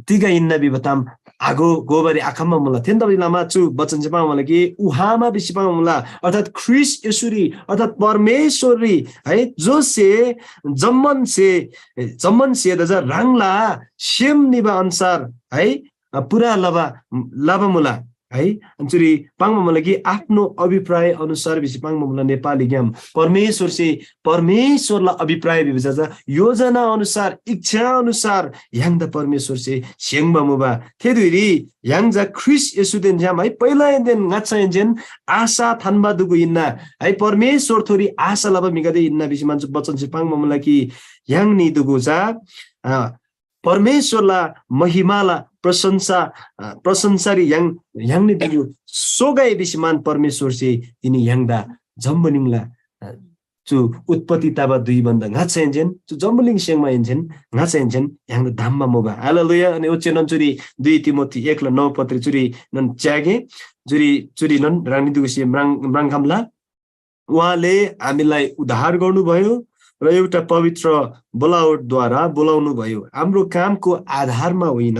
तिग हिन्‍ना भिबा ताम आघो गोबारी आखम्‍बा मुला। थेन्‍तबारी लमा चु वचनसे पाङ्बा मुला कि उहाँमा भिसी पाङ्बा मुला, अर्थात् ख्रीष्‍ट येशूरी, अर्थात् परमेश्‍वररी है, जोसे जम्‍मान स्‍हे, जम्‍मान स्‍हेदा चा ह्राङला सेम निबा अन्‍सार है, अ, पुरा लबा, लबा मुला है। अनि चुरी पाङ्बा मुला कि आफ्नो अभिप्राय अनुसार भिसी पाङ्बा मुला नेपालीग्‍याम। परमेश्‍वरसे, परमेश्‍वरला अभिप्राय भिबा चा योजना अनुसार, इच्छा अनुसार य्‍हाङदा परमेश्‍वरसे स्‍हेङ्बा मुबा। थे धुइरी य्‍हाङ चा ख्रीष्‍ट येशूदेन छ्‌याम है पहिलादेन ङाच्‍छाहेन्‍सेन आशा थान्‍बा दुगु हिन्‍ना है, परमेश्‍वरथोरी आशा लबा म्‍हिगदे हिन्‍ना भिसी मान्छे वचनसे पाङ्बा मुला कि य्‍हाङ नि दुगु चा, अ, परमेश्‍वरला महिमाला प्रशंसा, अ, प्रशंसारी य्‍हाङ, य्‍हाङ नि दुगु सोगै भिसी मान परमेश्‍वरसे तिनी य्‍हाङदा जम्‍बुलिङला, अ, चु उत्पत्ति तबा धुइ भन्‍दा ङाच्‍छाहेन्‍सेन, चु जम्‍बुलिङ स्‍हेङ्माहेन्‍सेन, ङाच्‍छाहेन्‍सेन य्‍हाङदा धम्‍बा मुबा। हालेलुया। अनि ओच्‍छे नन चुरी दुई तिमोथी एक ल नौ पत्री चुरी नन च्यागे, चुरी, चुरी नन ह्राङनी दुगुसे म्राङ, म्राङखम्‍ला। उहाँले हामीलाई उद्धार गर्नुभयो र एउटा पवित्र बोलावटद्वारा बोलाउनुभयो। हाम्रो कामको आधारमा होइन,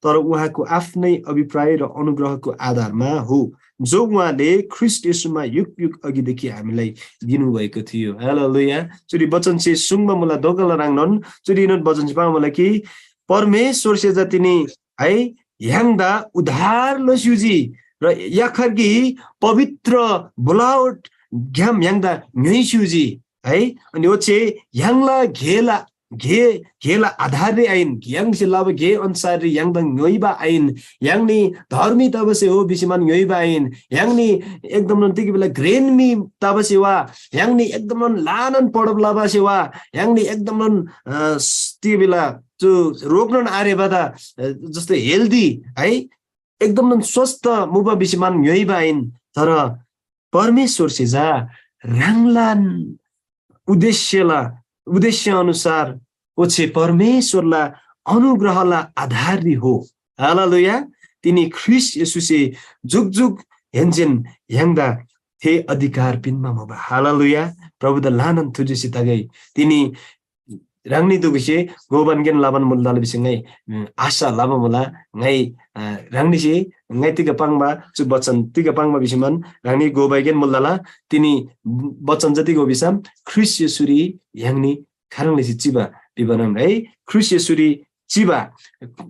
तर उहाँको आफ्नै अभिप्राय र अनुग्रहको आधारमा हो, जो उहाँले ख्रीष्‍ट येशूमा युग युग अघिदेखि हामीलाई दिनुभएको थियो। हालेलुया। चुरी वचनसे सुङ्बा मुला दोगल राङनन, चुरी नन वचनसे पाङ्बा मुला कि परमेश्‍वरसे जति नि है य्‍हाङदा उद्धार लस्‍युजी र याखर कि पवित्र बोलावट ग्‍याम य्‍हाङदा ङ्‌योइस्‍युजी है। अनि ओच्‍छे य्‍हाङला गेला, गे, गेला आधाररी आहिन, य्‍हाङसे लबा गे अन्‍साररी य्‍हाङदा ङ्‌योइबा आहिन। य्‍हाङ नि धर्मी तबासे हो भिसी मान ङ्‌योइबा आहिन। य्‍हाङ नि एकदमनोन तिग बेला घ्रेन मी तबासे वा, य्‍हाङ नि एकदमनोन ल्‍हानान पढब लबासे वा, य्‍हाङ नि एकदमनोन, अ, स-, तिग बेला चु रोगनोन आरेबादा, अ, जस्तो healthy है, एकदमनोन स्वस्थ मुबा भिसी मान ङ्‌योइबा आहिन। तर परमेश्‍वरसे चा ह्राङलान उद्देश्यला, उद्देश्य अनुसार ओच्‍छे परमेश्‍वरला अनुग्रहला आधाररी हो। हालेलुया। तिनी ख्रीष्‍ट येशूसे जुकजुक हेन्‍सेन य्‍हाङदा थे अधिकार पिन्‍बा मुबा। हालेलुया। प्रभुदा ल्‍हानान थुजेसी तगै। तिनी ह्राङनी दुगुसे गोबानगेन लबान मुल्‍दाला भिसी ङाइ, अ, आशा लबा मुला। ङाइ, अ, ह्राङनीसे ङाइ तिग पाङ्बा, चु वचन तिग पाङ्बा भिसीमान ह्राङनी गोबाइगेन मुल्‍दाला। तिनी वचन जति गो भिसम ख्रीष्‍ट येशूरी य्‍हाङनी खाह्रङ् लसी चिबा भिबा नाम है। ख्रीष्‍ट येशूरी चिबा,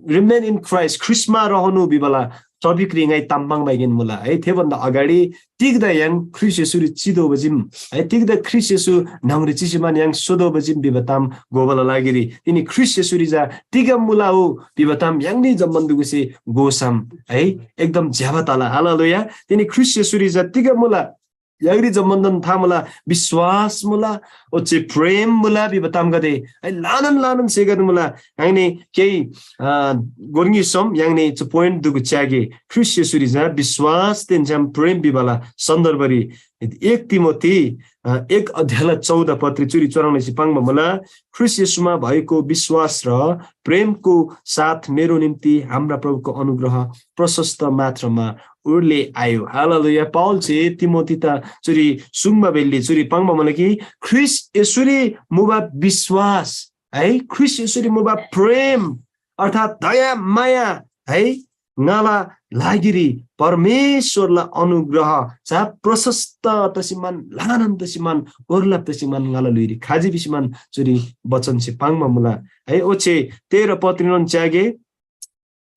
remain in Christ, ख्रीष्‍टमा रहनु भिबाला टपिकरी ङाइ ताम पाङ्बाइगेन मुला है। थेभन्दा अगाडि तिग्‍दा य्‍हाङ ख्रीष्‍ट येशूरी चितोःबा चीम है, तिग्‍दा ख्रीष्‍ट येशू न्‍हङरी चिसीमान य्‍हाङ सोतोःबा चीम भिबा ताम घोबाला लागिरी तिनी ख्रीष्‍ट येशूरी चा तिग मुला हो भिबा ताम य्‍हाङनी जम्‍मान दुगुसे घोसम है, एकदम ज्‍यबा तला। हालेलुया। तिनी ख्रीष्‍ट येशूरी चा तिग मुला य्‍हाङरी जम्‍मानदन था मुला, विश्‍वास मुला, ओच्‍छे प्रेम मुला भिबा तामगदे है, ल्‍हानान ल्‍हानान सेगदे मुला। य्‍हाङनी केही अ गोर्ङी सोम य्‍हाङनी चु पोइन्ट दुगु च्‍यागे, ख्रीष्‍ट येशूरी चा विश्‍वासदेन छ्‌याम प्रेम भिबाला सन्दर्भरी एक तिमोथी अ एक अध्यायला चौध पत्री चुरी चुह्रङ् लसी पाङ्बा मुला, ख्रीष्‍ट येशूमा भएको विश्‍वास र प्रेमको साथ मेरो निम्ति हाम्रा प्रभुको अनुग्रह प्रशस्त मात्रामा उर्ले आयो। हालेलुया। पावल चे तिमोथीता चुरी सुङ्बा बेल्‍ली चुरी पाङ्बा मुला कि ख्रीष्‍ट येशूरी मुबा विश्‍वास है, ख्रीष्‍ट येशूरी मुबा प्रेम अर्थात् दया माया है, ङाला लागिरी परमेश्‍वरला अनुग्रह चा प्रशस्त तसीमान, ल्‍हानान तसीमान, ओर्लाप तसीमान ङाला ल्‍हुइरी खाजी भिसीमान चुरी वचनसे पाङ्बा मुला है। ओच्‍छे तेह्र पत्रीनोन च्‍यागे,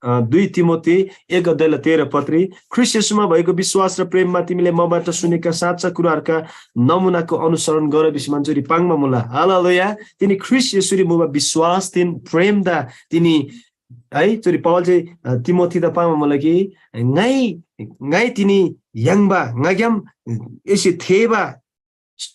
अ, दुई तिमोथी एक अध्यायला तेह्र पत्री, ख्रीष्‍ट येशूमा भएको विश्‍वास र प्रेममा तिमीले मबाट सुनेका साँचा कुराहरूका नमुनाको अनुसरण गर भिसीमान चुरी पाङ्बा मुला। हालेलुया। तिनी ख्रीष्‍ट येशूरी मुबा विश्‍वासदेन प्रेमदा तिनी है, चुरी पावल चाहिँ, अ, तिमोथीदा पाङ्बा मुला कि ङाइ, ङाइ तिनी याङ्बा, ङाग्‍याम एसे थेःबा,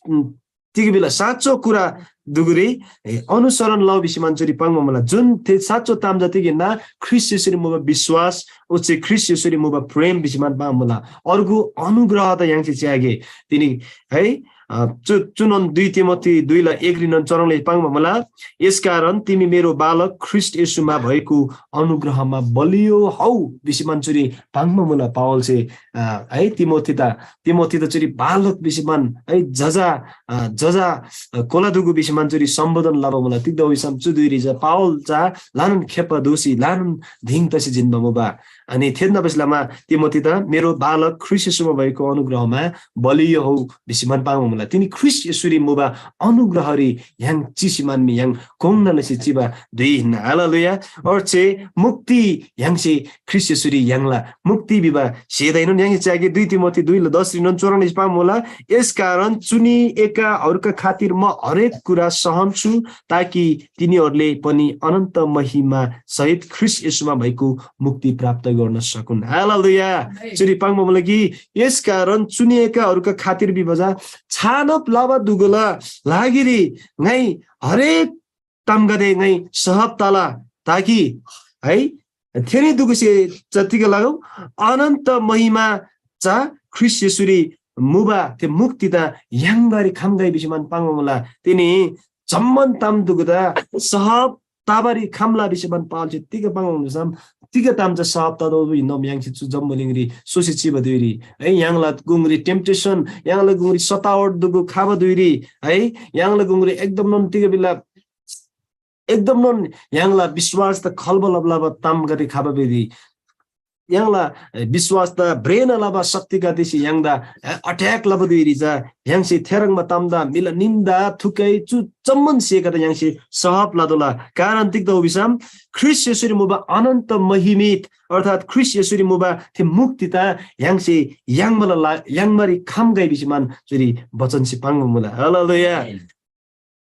उम्, तिग भिला साँचो कुरा दुगुरी, ए, अनुसरण लउ भिसीमान चुरी पाङ्बा मुला। जुन थे साँचो ताम जति गिन्‍ना ख्रीष्‍ट येशूरी मुबा विश्‍वास, ओच्‍छे ख्रीष्‍ट येशूरी मुबा प्रेम भिसीमान पाङ्बा मुला। अर्गु अनुग्रह त य्‍हाङसे च्‍यागे। तिनी है, अ, चु-, चुनोन दुई तिमोथी दुईला एकरीनोन चुह्रङ् लसी पाङ्बा मुला, "यसकारण तिमी मेरो बालक ख्रीष्‍ट येशूमा भएको अनुग्रहमा बलियो हौ" भिसीमान चुरी पाङ्बा मुला पावलसे, अ, है, तिमोथीदा, तिमोथीदा चुरी बालक भिसीमान, है, जजा, अ, जजा, अ, कोलादुगु भिसीमान चुरी सम्बोधन लबा मुला। तिग्‍दा भिसम चु धुइरी चा पावल चा ल्‍हानान खेप्‍बा दोसी, ल्‍हानान धिङ तसी जिन्‍बा मुबा। अनि थेन्‍दा बसी लमा तिमोथीदा मेरो बालक ख्रीष्‍ट येशूमा भएको अनुग्रहमा बलियो हौ भिसीमान पाङ्बा मुला। तिनी ख्रीष्‍ट येशूरी मुबा अनुग्रहरी य्‍हाङ चिसीमान मी य्‍हाङ कोङ्ना लसी चिबा धुइ हिन्‍ना। हालेलुया। ओच्‍छे मुक्ति य्‍हाङसे ख्रीष्‍ट येशूरी य्‍हाङला मुक्ति भिबा स्‍हेदाएनोन य्‍हाङसे च्‍यागे दुई तिमोथी दुईला दसरीनोन चुह्रङ् लसी पाङ्बा मुला, "यस कारण चुनी एकाहरूका खातिर म हरेक कुरा सहन्छु, ताकि तिनीहरूले पनि अनन्त महिमा सहित ख्रीष्‍ट येशूमा भएको मुक्ति प्राप्त गर्न सकुन्।" हालेलुया। चुरी पाङ्बा मुला कि यस कारण चुनिएकाहरूका खातिर भिबा चा छानब लबा दुगुला लागिरी ङाइ हरेक तामगदे ङाइ सहब तला, ताकि है थेनी दुगुसे चा तिग लगौ अनन्त महिमा चा ख्रीष्‍ट येशूरी मुबा थे मुक्तिदा य्‍हाङबारी खम्‍गै भिसीमान पाङ्बा मुला। तिनी जम्‍मान ताम दुगुदा सहब तबारी खम्‍ला भिसीमान पावलसे तिग पाङ्बा मुसम तिग ताम चा सहब तदो हिन्‍दोम य्‍हाङसे चु जम्‍बुलिङरी सोसी चिबा धुइरी है य्‍हाङला गुङरी टेम्पटेसन, य्‍हाङला गुङरी सतावट दुगु खबा धुइरी है य्‍हाङला गुङरी एकदम नन तिग बिला एकदम नन य्‍हाङला विश्‍वास त खल्‍बा लबा लबा तामगदे खबा बेदी य्‍हाङला विश्‍वासदा भ्रेना लबा शक्तिगदेसे य्‍हाङदा अट्याक लबा धुइरी चा य्‍हाङसे थेह्रङ्बा तामदा मिला निन्दा थुकै चु जम्‍मान स्‍हेगदे य्‍हाङसे सहब लतोःला। कारण तिग्‍दा हो भिसम ख्रीष्‍ट येशूरी मुबा अनन्त महिमित अर्थात् ख्रीष्‍ट येशूरी मुबा थे मुक्तिदा य्‍हाङसे याङ्बाला ला याङ्बारी खम्‍गै भिसीमान चुरी वचनसे पाङ्बा मुला। हालेलुया।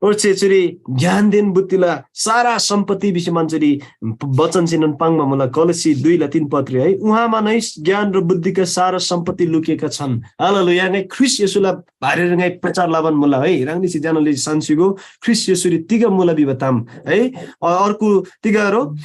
ओच्‍छे चुरी ज्ञानदेन बुद्धिला सारा सम्पत्ति भिसीमान चुरी वचनसेनोन पाङ्बा मुला। कलस्‍सी दुईला तीन पत्री है, उहाँमा नै ज्ञान र बुद्धिका सारा सम्पत्ति लुकेका छन्। हालेलुया। ङाइ ख्रीष्‍ट येशूला बारेर ङाइ प्रचार लबान मुला है। ह्राङनीसे ज्‍यानले सान्‍सीगो ख्रीष्‍ट येशूरी तिग मुला भिबा ताम है। अ- अर्को तिग रो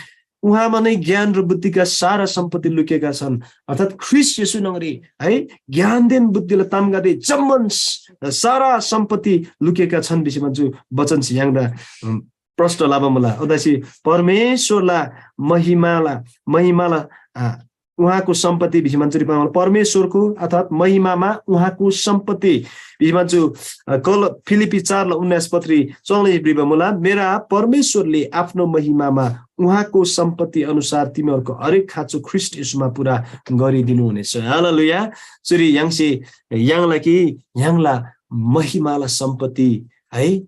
उहाँमा नै ज्ञान र बुद्धिका सारा सम्पत्ति लुकेका छन्। अर्थात् ख्रीष्‍ट येशू न्‍हङरी है ज्ञानदेन बुद्धिला तामगदे जम्‍मान स- सारा सम्पत्ति लुकेका छन् भिसी भन्छु वचनसे य्‍हाङदा, अम, प्रश्न लबा मुला। उदासी परमेश्‍वरला महिमाला महिमाला, आ, उहाँको सम्पत्ति भिसी भन्छु रिपामा परमेश्‍वरको अर्थात् महिमामा उहाँको सम्पत्ति भिसी भन्छु। अ, कल फिलिप्पी चारला उन्नाइस पत्री चौधले भ्रिबा मुला, मेरा परमेश्‍वरले आफ्नो महिमामा उहाँको सम्पत्ति अनुसार तिमीहरूको हरेक खाँचो ख्रीष्‍ट येशूमा पूरा गरिदिनुहुनेछ। हालेलुया। चुरी य्‍हाङसे य्‍हाङला कि य्‍हाङला महिमाला सम्पत्ति है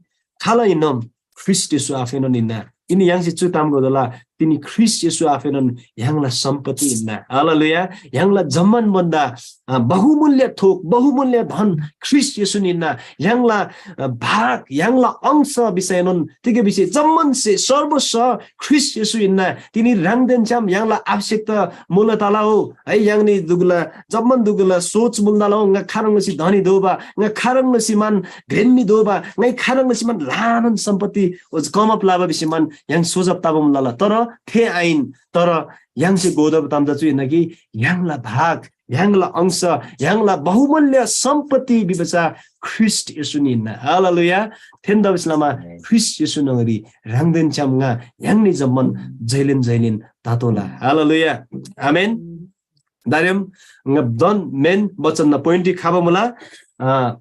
खालैनोन ख्रीष्‍ट येशू आफैनोन हिन्‍ना। यिनी य्‍हाङसे चु ताम गर्दोला, तिनी ख्रीष्‍ट येशू आफैनोन य्‍हाङला सम्‍पत्ति हिन्‍ना। हालेलुया। य्‍हाङला जम्‍मान भन्‍दा, अ, बहुमूल्य थोक, बहुमूल्य धन ख्रीष्‍ट येशून हिन्‍ना। य्‍हाङला, अ, भाग, य्‍हाङला अंश भिसैनोन तिग भिसे जम्‍मान से सर्वस्व ख्रीष्‍ट येशू हिन्‍ना। तिनी ह्राङदेन छ्‌याम य्‍हाङला आवश्यकता मुला तला हो। है, य्‍हाङनी दुगुला, जम्‍मान दुगुला सोच मुल तला हो, ङा खाह्रङ् लसी धनी दोबा, ङा खाह्रङ् लसी मान घ्रेन म्‍हि दोबा, ङाइ खाह्रङ् लसी मान ल्‍हानान सम्‍पत्ति ओज कमअप लबा भिसी मान य्‍हाङ सोचब तबा मुल तला। तर थे आहिन, तर य्‍हाङसे घोतब ताम चा चु हिन्‍ना कि य्‍हाङला भाग, य्‍हाङला अंश, य्‍हाङला बहुमूल्य सम्‍पत्ति भिबा चा ख्रीष्‍ट येशून हिन्‍ना। हालेलुया। थेन्‍दा भिसलामा आमेन। ख्रीष्‍ट येशू न्‍हङरी ह्राङदेन छ्‌याम ङा य्‍हाङनी जम्‍मान जैलेन जैलेन तातोःला। हालेलुया। आमेन। दारेम ङ दन मेन वचन न पोइन्टी खबा मुला। अ,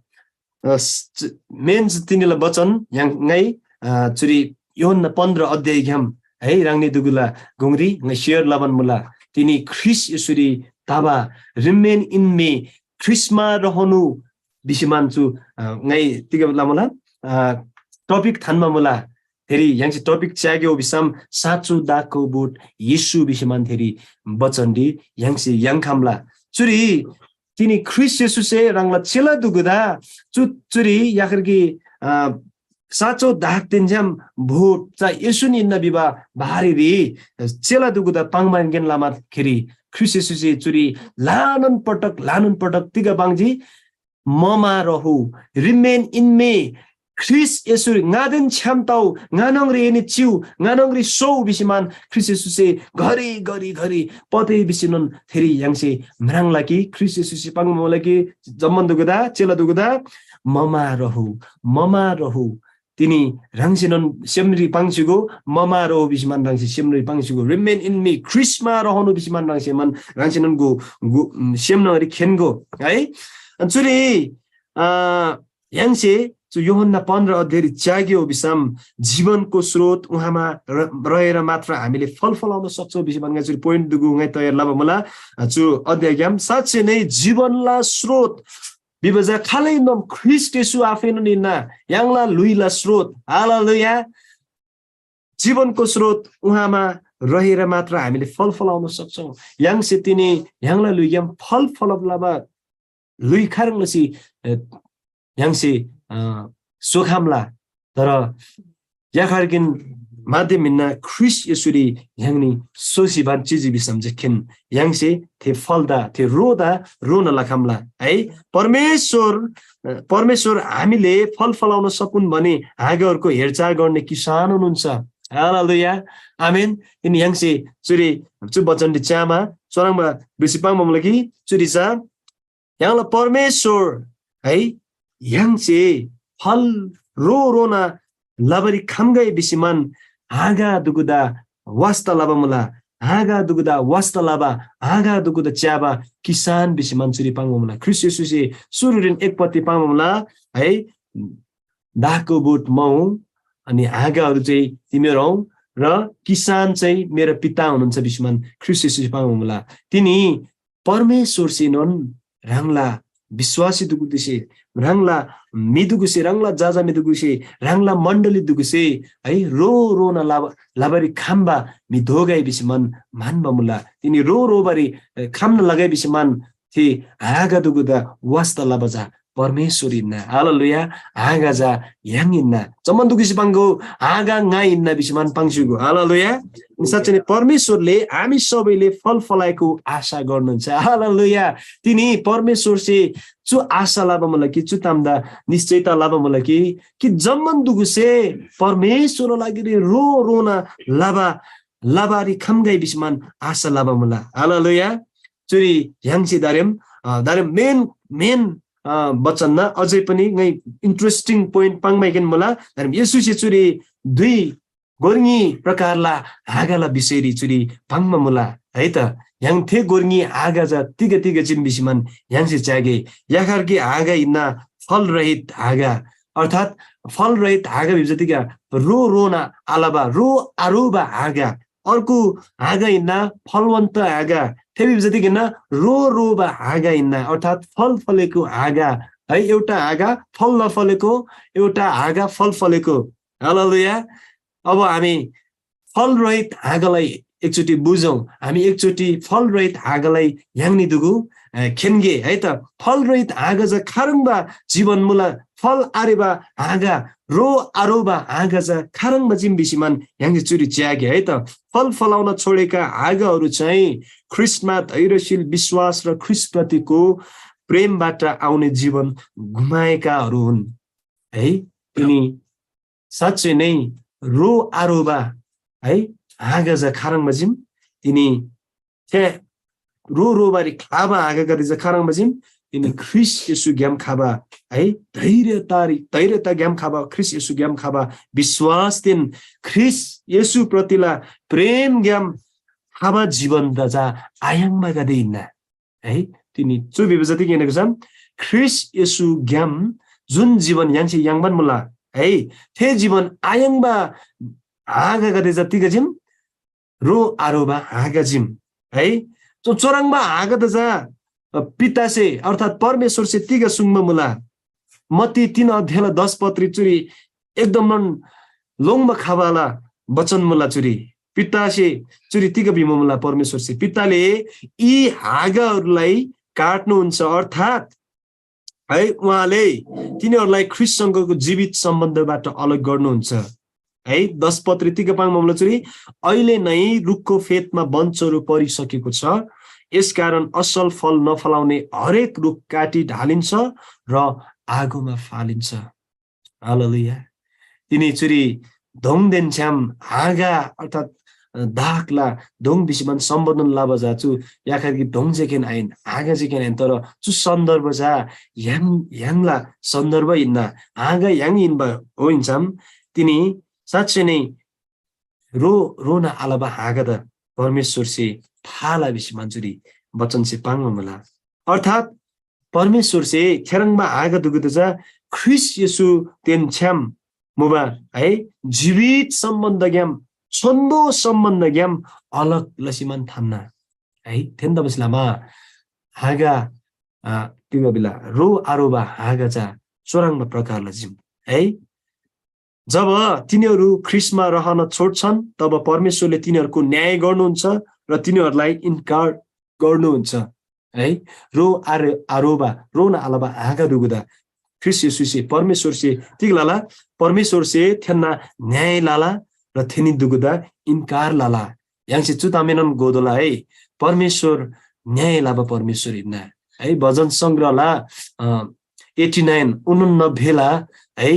अ, स-, च-, मेन च-, तिनीला वचन य्‍हाङ ङाइ, अ, चुरी यूहन्‍ना पन्ध्र अध्यायग्‍याम है ह्राङनी दुगुला गुङरी ङाइ सेयर लबान मुला। तिनी ख्रीष्‍ट येशूरी तबा remain in me, ख्रीष्‍टमा रहनु भिसी मान चु, अ, ङाइ तिग लमुला, अ, टपिक थान्‍बा मुला। थेरी य्‍हाङसे टपिक च्‍याग्‍यो भिसम साँचो दागको बोट येशू भिसी मान थेरी वचनरी य्‍हाङसे याङ्‌खम्‍ला। चुरी तिनी ख्रीष्‍ट येशूसे ह्राङला चेला दुगुदा चु, चुरी याखर कि, अ, साँचो दागदेन छ्‌याम बोट चा येशून हिन्‍ना भिबा बारेरी चेला दुगुदा पाङ्‌बानगेन लमाखेरी ख्रीष्‍ट येशूसे चुरी ल्‍हानान पटक, ल्‍हानान पटक तिग पाङ्जी? ममा रहु, remain in me। ख्रीष्‍ट येशू ङादेन छ्‌याम तउ, ङा न्‍हङरी एनी चिउ, ङा न्‍हङरी सोउ भिसी मान ख्रीष्‍ट येशूसे घरी, घरी, घरी पते भिसीनोन थेरी य्‍हाङसे म्राङ्ला कि ख्रीष्‍ट येशूसे पाङ्बा मुला कि जम्‍मान दुगुदा, चेला दुगुदा, ममा रहु, ममा रहु। तिनी ह्राङसेनोन सेमरी पाङ्सिगो, ममा रहु भिसी मान ह्राङसे सेमरी पाङ्सिगो। Remain in me, ख्रीष्‍टमा रहनु भिसी मान ह्राङसे मान, ह्राङसेनोन गो, गो, सेम न्‍हङरी खेन्‍गो, है। अनि चुरी, अ, य्‍हाङसे चु यूहन्‍ना पन्ध्र अध्यायरी च्‍याग्‍यो भिसम जीवनको स्रोत उहाँमा र-, रहेर मात्र हामीले फल फलाउन सक्छौँ भिसी भन्‍गा चुरी पोइन्ट दुगु ङाइ तयार लबा मुला। चु अध्यायग्‍याम साँच्चै नै जीवनला स्रोत भिबा चा खालैनोन ख्रीष्‍ट येशू आफैनोन हिन्‍ना, य्‍हाङला ल्‍हुइला स्रोत। हालेलुया। जीवनको स्रोत उहाँमा रहेर मात्र हामीले फल फलाउन सक्छौँ। य्‍हाङसे तिनी य्‍हाङला ल्‍हुइग्‍याम फल फलब लबा ल्‍हुइ खाह्रङ् लसी, अ, य्‍हाङसे, अ, सोखम्‍ला, तर याखारकिन माध्यम हिन्‍ना ख्रीष्‍ट येशूरी य्‍हाङनी सोसी बान चिजी भिसम जे खिन य्‍हाङसे थे फलदा, थे रोदा रोन लखम्‍ला है। परमेश्‍वर, अ, परमेश्‍वर हामीले फल फलाउन सकुन् भने हाँगाहरूको हेरचाह गर्ने किसान हुनुहुन्छ। हालेलुया। आमेन। तिनी य्‍हाङसे चुरी चु वचनरी च्‍यामा चुह्रङ्बा भिसी पाङ्बा मुला कि चुरी चा य्‍हाङला परमेश्‍वर है, य्‍हाङसे फल रो रोना लबारी खम्‍गै भिसीमान हाँगा दुगुदा वास्‍ता लबा मुला। हाँगा दुगुदा वास्‍ता लबा, हाँगा दुगुदा च्‍याबा किसान भिसीमान चुरी पाङ्बा मुला। ख्रीष्‍ट येशूसे सुरुरीन एक पत्ति पाङ्बा मुला है, दाखको बोट म हुँ, अनि हाँगाहरू चाहिँ तिमीहरू हौ, र किसान चाहिँ मेरो पिता हुनुहुन्छ भिसीमान ख्रीष्‍ट येशूसे पाङ्बा मुला। तिनी परमेश्‍वरसेनोन ह्राङला विश्‍वासी दुगुदेसे, ह्राङला म्‍हि दुगुसे, ह्राङला जाजा म्‍हि दुगुसे, ह्राङला मण्‍डली दुगुसे है, रो रोना लबा, लबारी खम्‍बा म्‍हि दोगै भिसीमान म्‍हन्‍बा मुला। तिनी रो रोबारी, अ, खम्‍ना लगै भिसीमान थे हाँगा दुगुदा वास्‍ता लबा चा परमेश्‍वर हिन्‍ना। हालेलुया। हाँगा चा य्‍हाङ हिन्‍ना। जम्‍मान दुगुसे पाङ्‍गो, हाँगा ङा हिन्‍ना भिसीमान पाङ्स्‍युगो। हालेलुया। साँच्‍चै नै परमेश्‍वरले हामी सबैले फल फलाएको आशा गर्नुहुन्छ। हालेलुया। तिनी परमेश्‍वरसे चु आशा लबा मुला कि चु तामदा निश्चयता लबा मुला कि, कि जम्‍मान दुगुसे परमेश्‍वरला लागिरी रो रोना लबा, लबारी खम्‍गै भिसीमान आशा लबा मुला। हालेलुया। चुरी य्‍हाङसे दारेम, अ, दारेम मेन, मेन, अ, बचनना अझै पनि ङाइ interesting point पाङ्‌माइकेन मुला। दारेम येशूसे चुरी दुई गोर्ङी प्रकारला हाँगाला विषयरी चुरी पाङ्बा मुला है त। य्‍हाङ थे गोर्ङी हाँगा चा तिग तिग चीम भिसीमान य्‍हाङसे च्‍यागे। याखर कि हाँगा हिन्‍ना फलरहित हाँगा, अर्थात् फलरहित हाँगा भिबा जतिका रो रोना आलबा, रो आरोबा हाँगा। अर्को हाँगा हिन्‍ना फलवन्त हाँगा, थे भिबा जतिक हिन्‍ना रो रोबा हाँगा हिन्‍ना, अर्थात् फल फलेको हाँगा है। एउटा हाँगा फल नफलेको, एउटा हाँगा फल फलेको। हालेलुया। अब हामी फलरहित हाँगालाई एकचोटि बुझौँ। हामी एकचोटि फलरहित हाँगालाई य्‍हाङनी दुगु खेन्‍गे है त। फलरहित हाँगा चा खाह्रङ्बा जीवन मुला, फल आरेबा हाँगा, रो आरोबा हाँगा चा खाह्रङ्बा चीम भिसीमान य्‍हाङसे चुरी च्‍यागे है त। फल फलाउन छोडेका हाँगाहरू चाहिँ ख्रीष्टमा धैर्यशील विश्वास र ख्रीष्टप्रतिको प्रेमबाट आउने जीवन गुमाएकाहरू हुन् है। तिनी साँच्चै नै रो आरोबा है हाँगा चा खाह्रङ्बा चीम। तिनी थे रो रोबारी ख्‍लाबा हाँगागदे चा खाह्रङ्बा चीम। तिनी ख्रीष्ट येशूग्‍याम खबा है धैर्यतारी धैर्यताग्‍याम खबा ख्रीष्ट येशूग्‍याम खबा विश्‍वासदेन ख्रीष्ट येशूप्रतिला प्रेमग्‍याम खबा जीवनदा चा आयाङ्बागदे हिन्‍ना है। तिनी चु भिबा जति किनकि ख्रीष्ट येशूग्‍याम जुन जीवन य्‍हाङसे याङ्बान मुला है, थे जीवन आयाङ्बा हाँगागदे चा तिग चीम? रो आरोबा हाँगा चीम है। चु चोराङ्बा हाँगादा चा पितासे अर्थात् परमेश्‍वरसे तिग सुङ्बा मुला? मत्ती तीन अध्यायला दस पत्री चुरी एकदमन लोङ्‌बा खबाला वचन मुला चुरी। पितासे चुरी तिग भिबा मुला परमेश्‍वरसे, पिताले यी हाँगाहरूलाई काट्नुहुन्छ, अर्थात् है उहाँले तिनीहरूलाई ख्रीष्‍टसँगको जीवित सम्बन्धबाट अलग गर्नुहुन्छ है। दस पत्री तिग पाङ्बा मुला चुरी, अहिले नै रुखको फेदमा बन्चरो परिसकेको छ, यसकारण असल फल नफलाउने हरेक रुख काटी ढालिन्छ र आगोमा फालिन्छ। हालेलुया। तिनी चुरी दोङदेन छ्‌याम हाँगा अर्थात् दागला दोङ भिसीमान सम्बोधन लबा चा चु याखर कि दोङ जेकेन आइन, हाँगा जेकेन आइन, तर चु सन्दर्भ चा य्‍हाङ य्‍हाङला सन्दर्भ हिन्‍ना। हाँगा य्‍हाङ हिन्‍बा हो हिन्‍सम तिनी साँच्चै नै रो रोना आलबा हाँगादा परमेश्‍वरसे थाला भिसीमान चुरी वचनसे पाङ्बा मुला। अर्थात् परमेश्‍वरसे थेह्रङ्बा हाँगा दुगुदा चा ख्रीष्‍ट येशूदेन छ्‌याम मुबा है जीवित सम्बन्धग्‍याम, छोन्‍बो सम्बन्धग्‍याम अलग लसीमान थान्‍ना है। थेन्‍दा बसीलामा हाँगा तिग बिला रो आरोबा हाँगा चा चोराङ्बा प्रकारला चीम है। जब तिनीहरू ख्रीष्‍टमा रहन छोड्छन्, तब परमेश्‍वरले तिनीहरूको न्‍याय गर्नुहुन्छ र तिनीहरूलाई इन्कार गर्नुहुन्छ है। रो आरो आरोबा रोन आलबा हाँगा दुगुदा ख्रीष्‍ट येशूसे परमेश्‍वरसे तिग लला? परमेश्‍वरसे थेन्‍ना न्‍याय लला र थेनी दुगुदा इन्कार लला। य्‍हाङसे चु तामेनोन घोतोःला है, परमेश्‍वर न्‍याय लबा परमेश्‍वर हिन्‍ना है। भजन संग्रहला अ एट्टी नाइन उनन्नब्बेला है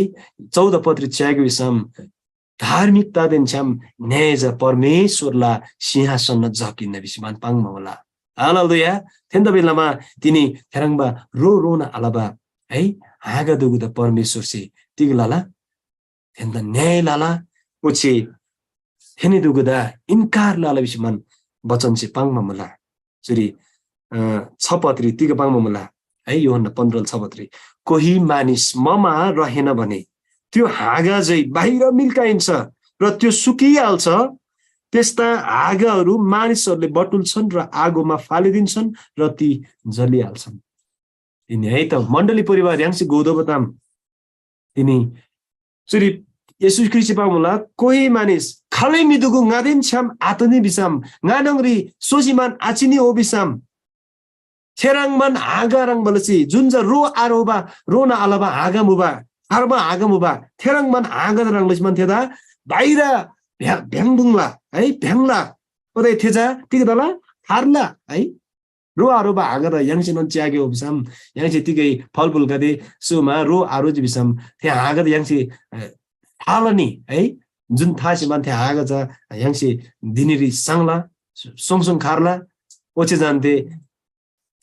चौध पत्री च्‍यागो भिसम धार्मिकतादेन छ्‌याम न्‍याय चा परमेश्‍वरला सिंहासनना जग हिन्‍ना भिसी मान पाङ्बा मुला। हालेलुया। थेन्‍दा बेलामा तिनी थेह्रङ्बा रो रोना आलबा है हाँगा दुगुदा परमेश्‍वरसे तिग लला? थेन्‍दा न्‍याय लला, ओच्‍छे थेनी दुगुदा इन्‍कार लला भिसी मान बचनसे पाङ्बा मुला। चुरी अ, छ पत्री तिग पाङ्बा मुला है, यूहन्‍ना पन्ध्र छ पत्री, कोही मानिस ममा रहेन भने त्यो हाँगा झै बाहिर मिल्काइन्छ र त्यो सुकिहाल्छ। त्यस्ता हाँगाहरू मानिसहरूले बटुल्छन् र आगोमा फालिदिन्छन् र ती जलिहाल्छन्। तिनी है त मण्डली परिवार य्‍हाङसे गोदोबा ताम तिनी चुरी येशू ख्रीष्‍ट पाङ्मुला, कोही मानिस खालै म्‍हिदुगु ङादेन छ्‌याम आतनी भिसम, ङा न्‍हङरी सोसीमान आचिनी हो भिसम, थेह्रङ्बान हाँगा ह्रङ्‌बा लसी जुन चा रो आरोबा, रोना आलबा हाँगा मुबा, थार्बा हाँगा मुबा, थेह्रङ्बान हाँगा ह्रङ् लसी मान थेदा बाहिर भ्‍या-, भ्‍याङ्‍बुङ्ला है, भ्‍याङ्ला। ओदे थे चा तिग तला? थार्ला है। रो आरोबा हाँगादा य्‍हाङसेनोन च्‍यागे हो भिसम, य्‍हाङसे तिगै फलफुलगदे सोमा रो आरोजी भिसम, थे हाँगादा य्‍हाङसे, अ, थालनी है, जुन थासी मान थे हाँगा चा य्‍हाङसे धिनीरी सांला, सोङसोङ खार्ला, ओच्‍छे जान्‍ते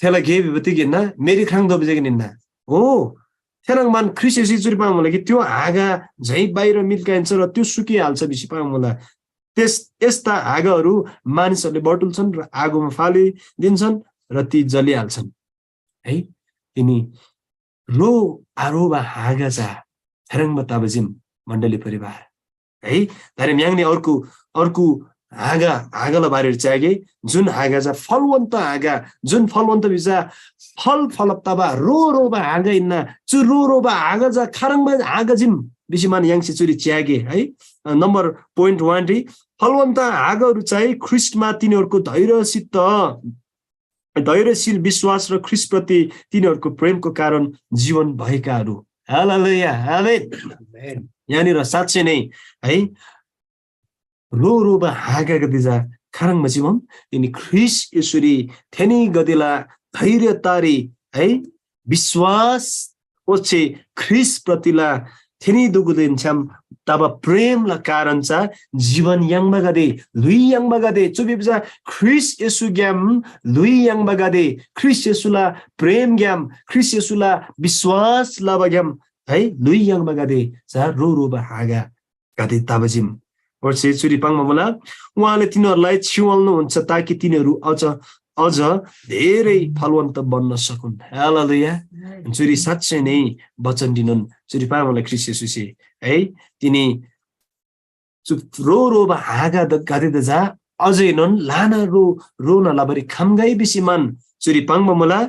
थेला गे भिबा तिग हिन्‍ना, मेरी ख्राङ दोबा जेगेन हिन्‍ना। हो, थेह्रङ् मान ख्रीष्‍ट येशू चुरी पाङ्मुला कि त्यो हाँगा झै बाहिर मिल्‍काइन्छ र त्यो सुकिहाल्छ भिसी पाङ्मुला। त्यस, यस्ता हाँगाहरू मानिसहरूले बटुल्छन् र आगोमा फालिदिन्छन् र ती जलिहाल्छन्। है, तिनी रो आरोबा हाँगा चा थेह्रङ्बा तबजिम मण्डली परिवार। है, तर म्‍याङनी अर्को, अर्को हाँगा, हाँगाला बारेर च्‍यागे, जुन हाँगा चा फलवन्त हाँगा, जुन फलवन्त भिजा फल फलब तबा रो रोबा हाँगा हिन्‍ना, चु रो रोबा हाँगा चा खाह्रङ्बा हाँगा जिम भिसी मान य्‍हाङसे चुरी च्‍यागे, है। अ, नम्बर पोइन्ट वान री, फलवन्त हाँगाहरू चाहिँ ख्रीष्टमा तिनीहरूको धैर्यसित धैर्यशील विश्वास र ख्रीष्टप्रति तिनीहरूको प्रेमको कारण जीवन भएकाहरू। हालेलुया, आमेन। यहाँनिर साँच्चै नै है, रो रोबा हाँगागदे जा खाह्रङ्बा चिबम, तिनी ख्रीष्ट येशूरी थेनीगदेला धैर्यतारी है, विश्वास ओच्‍छे ख्रीष्‍टप्रतिला थेनीदुगुदेन छ्‌याम तबा प्रेमला कारण चा जीवन याङ्बागदे, ल्‍हुइ याङ्बागदे, चु भिबा चा ख्रीष्‍ट येशूग्‍याम ल्‍हुइ याङ्बागदे, ख्रीष्‍ट येशूला प्रेमग्‍याम, ख्रीष्‍ट येशूला विश्‍वास लबाग्‍याम है, ल्‍हुइ याङ्बागदे चा रो रोबा हाँगा गदे तबा चीम। ओच्‍छे चुरी पाङ्बा मुला, उहाँले तिनीहरूलाई छिवाल्‍नु हुन्छ, ताकि तिनीहरू अझ, अझ धेरै फलवन्त बन्न सकुन्। हालेलुया। चुरी साँच्चै नै वचन दिनोन चुरी पाङ्बा मुला ख्रीष्‍ट येशूसे है, तिनी चु रो रोबा हाँगा द-, गदे द जा अझैनोन ल्‍हाना रो, रोना लबारी खम्‍गै भिसी मान चुरी पाङ्बा मुला।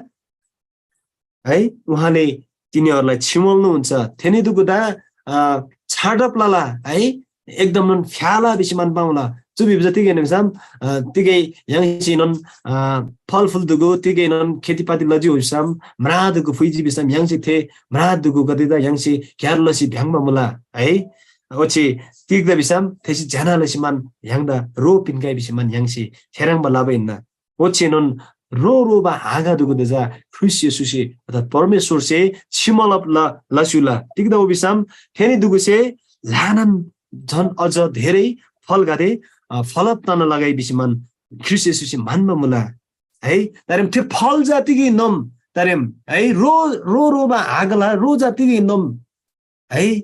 है, उहाँले तिनीहरूलाई छिमल्‍नुहुन्छ। थेनीदुगुदा, अ, छाडप लला, है, एकदमनोन फ्‍याला भिसी मान पाङ्ला। चु भिबा चा तिगै हिन्‍ना भिसम, अ, तिगै य्‍हाङसेनोन, अ, फलफुल दुगु, तिगैनोन खेतीपाती लजी भिसम, म्रा दुगु फुइजी भिसम, य्‍हाङसे थे म्रा दुगुगदेदा य्‍हाङसे क्‍यार लसी भ्‍याङ्बा मुला, है। ओच्‍छे तिग्‍दा भिसम, थेसे ज्‍यना लसी मान य्‍हाङदा रो पिन्‍गै भिसी मान य्‍हाङसे थेह्रङ्बा लबा हिन्‍ना। ओच्‍छेनोन रो रोबा हाँगा दुगुदा चा ख्रीष्‍ट येशूसे अर्थात् परमेश्‍वरसे छिमलप ल-, लस्‍युला। तिग्‍दा भिसम थेनी दुगुसे ल्‍हानान झन अझ धेरै फलगदे, अ, फलप तना लगै भिसी मान ख्रीष्‍ट येशूसे म्‍हन्‍बा मुला। है, तर थे फल जा तिग हिन्‍नम? तर है, रो, रो रोबा हाँगाला रो जा तिग हिन्‍नम? है,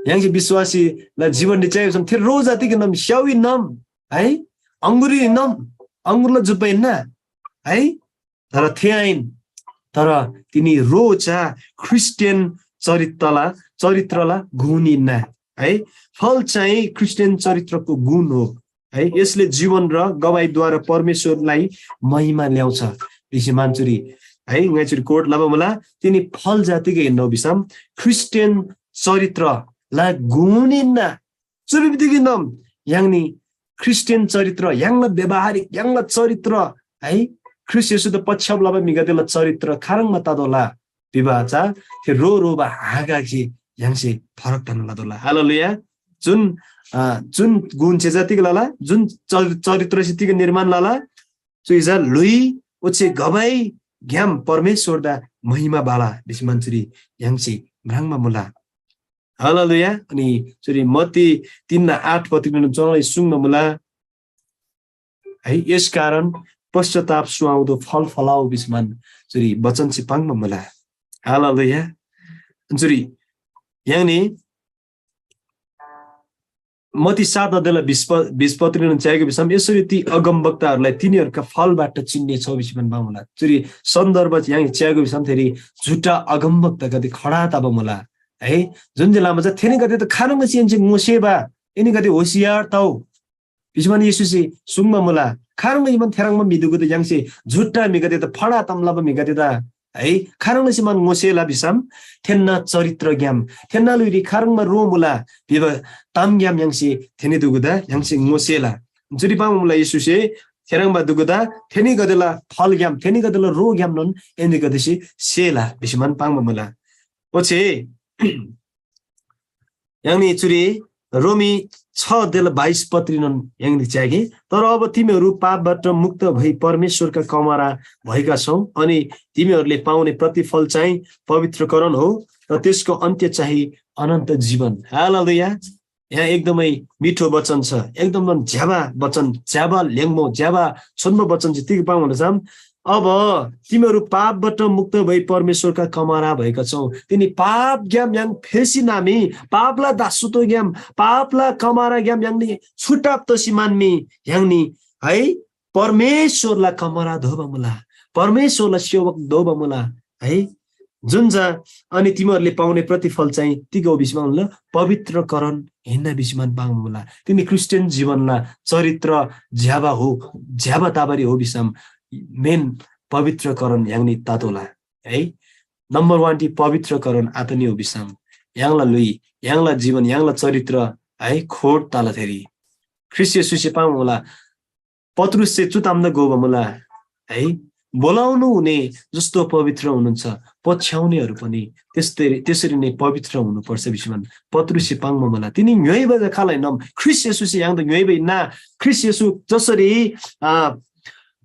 य्‍हाङसे विश्‍वासीला जीवनरी च्‍याइसम थे रो जा तिग हिन्‍नम? स्‍याउ हिन्‍नम? है, अङ्गुर हिन्‍नम? अङ्गुरला जुब्‍बा हिन्‍ना? है, तर थे आहिन। तर तिनी रो चा ख्रीष्‍टियन चरित्रला, चरित्रला गुण हिन्‍ना। है, फल चाहिँ ख्रीष्‍टियन चरित्रको गुण हो। है, यसले जीवन र गवाहीद्वारा परमेश्‍वरलाई महिमा ल्याउँछ भिसी मान्छुरी, है, ङाइचुरी कोट लबा मुला। तिनी फल जा तिग हिन्‍नौ भिसम ख्रीष्‍टियन चरित्रला गुण हिन्‍ना। चुरी तिग हिन्‍नम? य्‍हाङनी ख्रीष्‍टियन चरित्र, य्‍हाङला व्यावहारिक, य्‍हाङला चरित्र, है, ख्रीष्‍ट येशूदा पछ्याप लबा म्‍हिगदेला चरित्र खाह्रङ्बा ततोःला? भिबा चा थे रो रोबा हाँगासे य्‍हाङसे फरक तना लतोःला। हालेलुया। जुन, अ, जुन गुणसे चा तिग लला, जुन चर-, चरित्रसे तिग निर्माण लला, चु चा ल्‍हुइ ओच्‍छे गवाहीग्‍याम परमेश्‍वरदा महिमा बाला भिसी मान्छुरी य्‍हाङसे म्राङ्बा मुला। हालेलुया। अनि चुरी मत्ती तीन आठ पत्रिकान चुनोन सुङ्बा मुला। है, यस कारण पश्चाताप सुहाउँदो फल फलाओ भिसी मान चुरी वचनसे पाङ्बा मुला। हालेलुया। चुरी य्‍हाङनी मत्ती सात अध्यायला बिस प-, बिस पत्रिकान च्‍याइगो भिसम, यसरी ती अगमवक्ताहरूलाई तिनीहरूका फलबाट चिन्ने छौ भिसी मान पाङ्बा मुला। चुरी सन्दर्भ य्‍हाङ च्‍याइगो भिसम थेरी झुट्टा अगमवक्तागदे खडा तबा मुला। है, जुन चाहिँ लामा चाहिँ थेनीगदे त खाह्रङ् लसी एनसे ङोसेबा, एनीगदे होसियार तौ। भिसी मान येशूसे सुङ्बा मुला। खाह्रङ् लसी मान थेह्रङ्बा म्‍हिदुगुदा य्‍हाङसे झुट्टा म्‍हिगदे त फडा ताम लबा म्‍हिगदे त है, खाह्रङ् लसी मान ङोसेला भिसम थेन्‍ना चरित्रग्‍याम, थेन्‍ना ल्‍हुइरी खाह्रङ्बा रो मुला भिबा तामग्‍याम य्‍हाङसे थेनीदुगुदा य्‍हाङसे ङोसेला। जुरी पाङ्बा मुला येशूसे थेह्रङ्बा दुगुदा थेनीगदेला फलग्‍याम, थेनीगदेला रोग्‍यामनोन एनीगदेसे सेला भिसी मान पाङ्बा मुला। ओच्‍छे य्‍हाङनी चुरी रोमी छ अध्यायला बाइस पत्रीनोन य्‍हाङनी च्‍यागे, तर अब तिमीहरू पापबाट मुक्त भई परमेश्‍वरका कमरा भएका छौ, अनि तिमीहरूले पाउने प्रतिफल चाहिँ पवित्रकरण हो र त्यसको अन्त्य चाहिँ अनन्त जीवन। हालेलुया। यहाँ एकदमै मिठो वचन छ, एकदम ज्‍यबा वचन, ज्‍यबा ल्‍याङ्बो, ज्‍यबा छोन्‍बो वचन चाहिँ तिग पाङ्बा मुला चा, अब तिमीहरू पापबाट मुक्त भई परमेश्‍वरका कमरा भएका छौ। तिनी पापग्‍याम य्‍हाङ फेसी नामी, पापला दासत्वग्‍याम, पापला कमराग्‍याम य्‍हाङनी छुट्टाब तसी मान्‍मी य्‍हाङनी है परमेश्‍वरला कमरा दोबा मुला, परमेश्‍वरला सेवक दोबा मुला है। जुन चा अनि तिमीहरूले पाउने प्रतिफल चाहिँ तिग हो भिसीमा उनले पवित्रकरण हिन्‍ना भिसीमान पाङ्बा मुला। तिनी क्रिस्चियन जीवनला चरित्र ज्‍यबा हो, ज्‍यबा तबारी हो भिसम मेन पवित्रकरण य्‍हाङनी ततोःला है। नम्बर वन टी पवित्रकरण आतनी हो भिसम य्‍हाङला ल्‍हुइ, य्‍हाङला जीवन, य्‍हाङला चरित्र है खोट तला थेरी। ख्रिस्ट येशूसे पाङ्बा मुला। पत्रुससे चु तामदा घोबा मुला है, बोलाउनु हुने जस्तो पवित्र हुनुहुन्छ, पछ्याउनेहरू पनि त्यस्तै, त्यसरी नै पवित्र हुनुपर्छ भिसीमान पत्रुससे पाङ्बा मुला। तिनी ङ्‌योइबा खालैनम ख्रिस्ट येशूसे य्‍हाङदा ङ्‌योइबा हिन्‍ना। ख्रिस्ट येशू जसरी आ,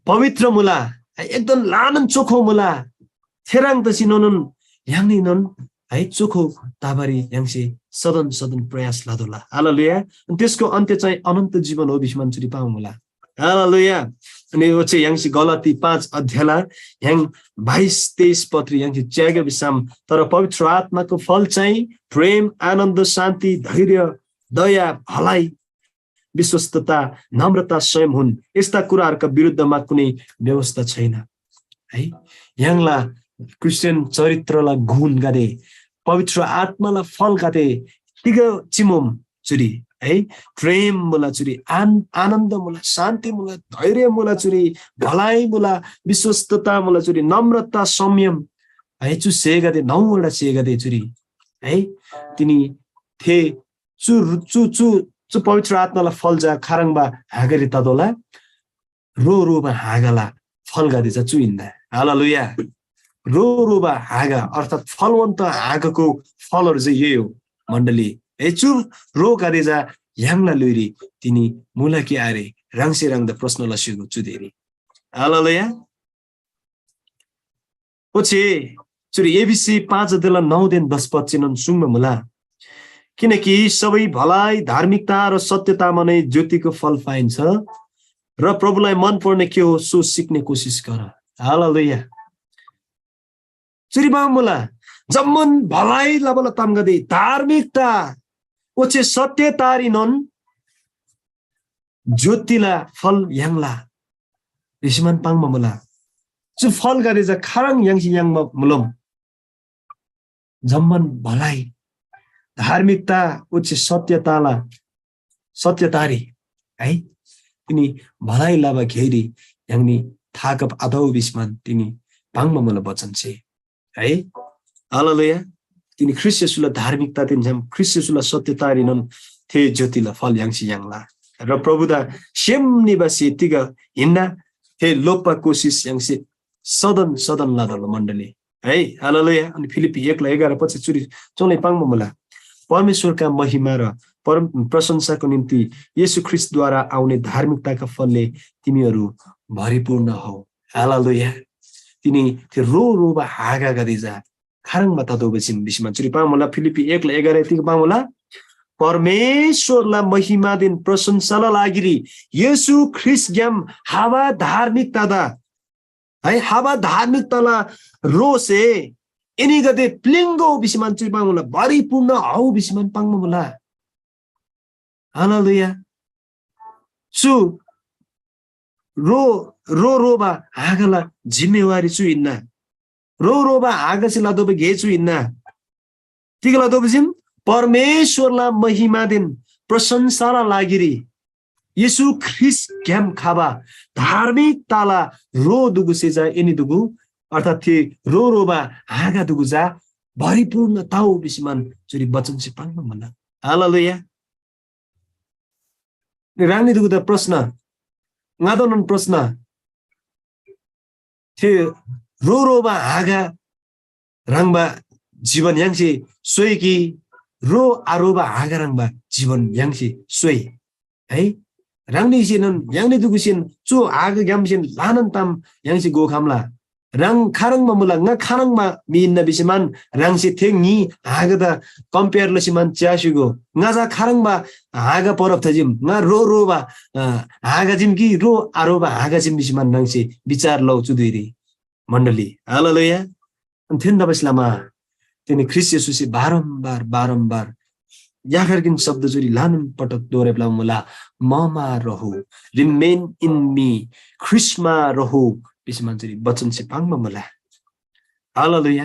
पवित्र मुला, एकदम ल्‍हानान चोखो मुला, थेह्रङ् तसीनोन य्‍हाङनीनोन है चोखो तबारी य्‍हाङसे सदन सदन प्रयास लतोःला। हालेलुया। अनि त्यसको अन्त्य चाहिँ अनन्त जीवन हो भिसीमान चुरी पाङ्बा मुला। हालेलुया। अनि ओच्‍छे य्‍हाङसे गलाती पाँच अध्यायला य्‍हाङ बाइस तेइस पत्री य्‍हाङसे च्‍यागे भिसम, तर पवित्र आत्माको फल चाहिँ प्रेम, आनन्द, शान्ति, धैर्य, दया, भलाइ, विश्वस्तता, नम्रता, संयम हुन्। यस्ता कुराहरूका विरुद्धमा कुनै व्यवस्था छैन है। य्‍हाङला क्रिस्चियन चरित्रला गुणगदे, पवित्र आत्माला फलगदे तिग चिमोम चुरी है, प्रेम मुला चुरी, आन-, आनन्द मुला, शान्ति मुला, धैर्य मुला चुरी, भलाइ मुला, विश्वस्तता मुला चुरी, नम्रता, संयम है, चु सेगदे, नौवटा सेगदे चुरी है। तिनी थे चु चु चु चु पवित्र आत्माला फल चा खाह्रङ्बा हाँगारी ततोःला? रो रोबा हाँगाला फलगदे चा चु हिन्‍ना। हालेलुया। रो रोबा हाँगा अर्थात् फलवन्त हाँगाको फलहरू चाहिँ यही हो मण्डली। है, चु रोगदे चा य्‍हाङला ल्‍हुइरी तिनी मुला कि आरे, ह्राङसे ह्राङदा प्रश्न लस्‍युगो चु धुइरी। हालेलुया। ओच्‍छे चुरी एफिसी पाँच अध्यायला नौदेन दस पद चिनोन सुङ्बा मुला, किनकि सबै भलाइ, धार्मिकता र सत्यतामा नै ज्योतिको फल पाइन्छ, र प्रभुलाई मन पर्ने के हो सो सिक्ने कोसिस गर। हालेलुया। चुरी पाङ्बा मुला, जम्‍मान भलाइ लबाला तामगदे, धार्मिकता ओच्‍छे सत्यतारीनोन ज्योतिला फल याङ्ला भिसीमान पाङ्बा मुला। चु फलगदे चा खाह्रङ् य्‍हाङसे याङ्बा मुलम? जम्‍मान भलाइ, धार्मिकता ओच्‍छे सत्यताला, सत्यतारी है, तिनी भलाइ लबा घेरी य्‍हाङनी थाकब आतउ भिसीमान तिनी पाङ्बा मुला वचन छे है। हालेलुया। तिनी ख्रीष्‍ट येशूला धार्मिकतादेन छ्‌याम ख्रीष्‍ट येशूला सत्यतारीनोन थे ज्योतिला फल य्‍हाङसे याङ्ला। र प्रभुदा सेम निबा स्‍हे तिग हिन्‍ना, थे लोप्‍बा कोसिस य्‍हाङसे सदन सदन लतोःला मण्‍डली है। हालेलुया। अनि फिलिप्पी एकला एघार पछि चुरी चोलै पाङ्बा मुला, परमेश्‍वरका महिमा र परम-, प्रशंसाको निम्ति येशू ख्रीष्‍टद्वारा आउने धार्मिकताका फलले तिमीहरू भरिपूर्ण हौ। हालेलुया। तिनी थे रो रोबा हाँगागदे चा खाह्रङ्बा ततोःबा चीम भिसीमा चुरी पाङ्बा मुला। फिलिप्पी एकला एघार तिग पाङ्बा मुला, परमेश्‍वरला महिमादेन प्रशंसाला लागिरी येशू ख्रीष्‍टग्‍याम हबा धार्मिकतादा है, हबा धार्मिकताला रोसे एनीगदे प्‍लिङ्‍गो भिसीमान चुरी पाङ्बा मुला, भरिपूर्ण हौ भिसीमान पाङ्बा मुला। हालेलुया। चु रो, रो रोबा हाँगाला जिम्मेवारी चु हिन्‍ना। रो रोबा हाँगासे लतोःबा गे चु हिन्‍ना। तिग लतोःबा चीम? परमेश्‍वरला महिमादेन प्रशंसाला लागिरी येशू ख्रीष्‍टग्‍याम खबा धार्मिकताला रो दुगुसे चा एनी दुगु, अर्थात् थे रो रोबा हाँगा दुगु चा भरिपूर्ण तउ भिसीमान चुरी वचनसे पाङ्बा मुला। हालेलुया। ह्राङनी दुगुदा प्रश्न, ङादानोन प्रश्न, थे रो रोबा हाँगा ह्रङ्बा जीवन य्‍हाङसे स्‍होइ कि रो आरोबा हाँगा ह्रङ्बा जीवन य्‍हाङसे स्‍होइ है? ह्राङनीसेनोन य्‍हाङनी दुगुसेन चु हाँगाग्‍यामसेन ल्‍हानान ताम य्‍हाङसे घोखम्‍ला। ह्राङ खाह्रङ्बा मुला, ङा खाह्रङ्बा म्‍हि हिन्‍ना भिसीमान ह्राङसे थे न्‍ही हाँगादा compare लसीमान च्‍यास्‍युगो। ङा चा खाह्रङ्बा हाँगा परब थजीम, ङा रो रोबा, अ, हाँगा चीम कि रो आरोबा हाँगा चीम भिसीमान ह्राङसे विचार लउ चु धुइरी मण्‍डली। हालेलुया। अनि थेन्‍दा बसीलामा तिनी ख्रीष्‍ट येशूसे बारम्‍बार, बारम्‍बार याखर किन शब्द चुरी ल्‍हानान पटक दोहोर्‍याब लबा मुला, "ममा रहु, remain in me, ख्रीष्‍टमा रहु" भिसीमान चुरी वचनसे पाङ्बा मुला। हालेलुया।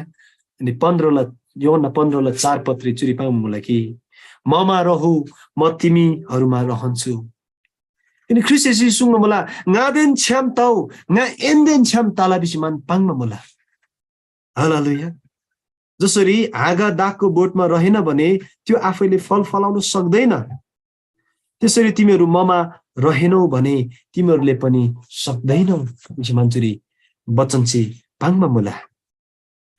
अनि पन्ध्रला, यूहन्‍ना पन्ध्रला चार पत्री चुरी पाङ्बा मुला कि, "ममा रहु, म तिमीहरूमा रहन्छु।" अनि ख्रीष्‍ट येशूसे सुङ्बा मुला, "ङादेन छ्‌याम तउ, ङा एनदेन छ्‌याम तला" भिसीमान पाङ्बा मुला। हालेलुया। जसरी हाँगा दाखको बोटमा रहेन भने त्यो आफैले फल फलाउन सक्दैन, त्यसरी तिमीहरू ममा रहेनौ भने तिमीहरूले पनि सक्दैनौ भिसी मान्छेरी वचन चाहिँ पाङ्बा मुला।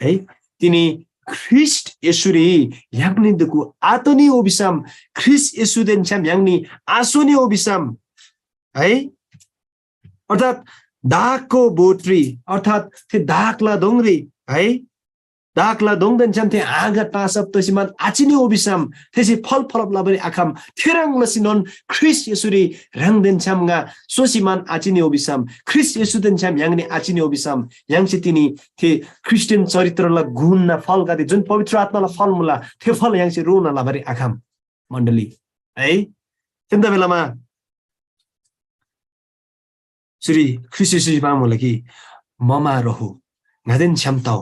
है, तिनी ख्रीष्‍ट येशूरी य्‍हाङनी दुगु आतोनी ओबिसम, ख्रीष्‍ट येशूदेन छ्‌याम य्‍हाङनी आसोनी ओबिसम, है, अर्थात् दागको बोटरी, अर्थात् थे दागला दोङरी, है, दागला दोङदेन छ्‌याम थे हाँगा टाँसब तसीमान आचिनी ओबिसम, थेसे फल फलब लबारी आखम। थेह्रङ् लसीनोन ख्रीष्‍ट येशूरी ह्राङदेन छ्‌याम ङा सोसीमान आचिनी ओबिसम, ख्रीष्‍ट येशूदेन छ्‌याम य्‍हाङनी आचिनी ओबिसम, य्‍हाङसे तिनी थे ख्रीष्‍टियन चरित्रला गुणना फलगदे जुन पवित्र आत्‍माला फल मुला, थे फल य्‍हाङसे रोना लबारी आखम। मण्‍डली, है, तेन्‍दा बेलामा चुरी ख्रीष्‍ट येशूसे पाङ्बा मुला कि, "ममा रहु, ङादेन छ्‌याम तउ,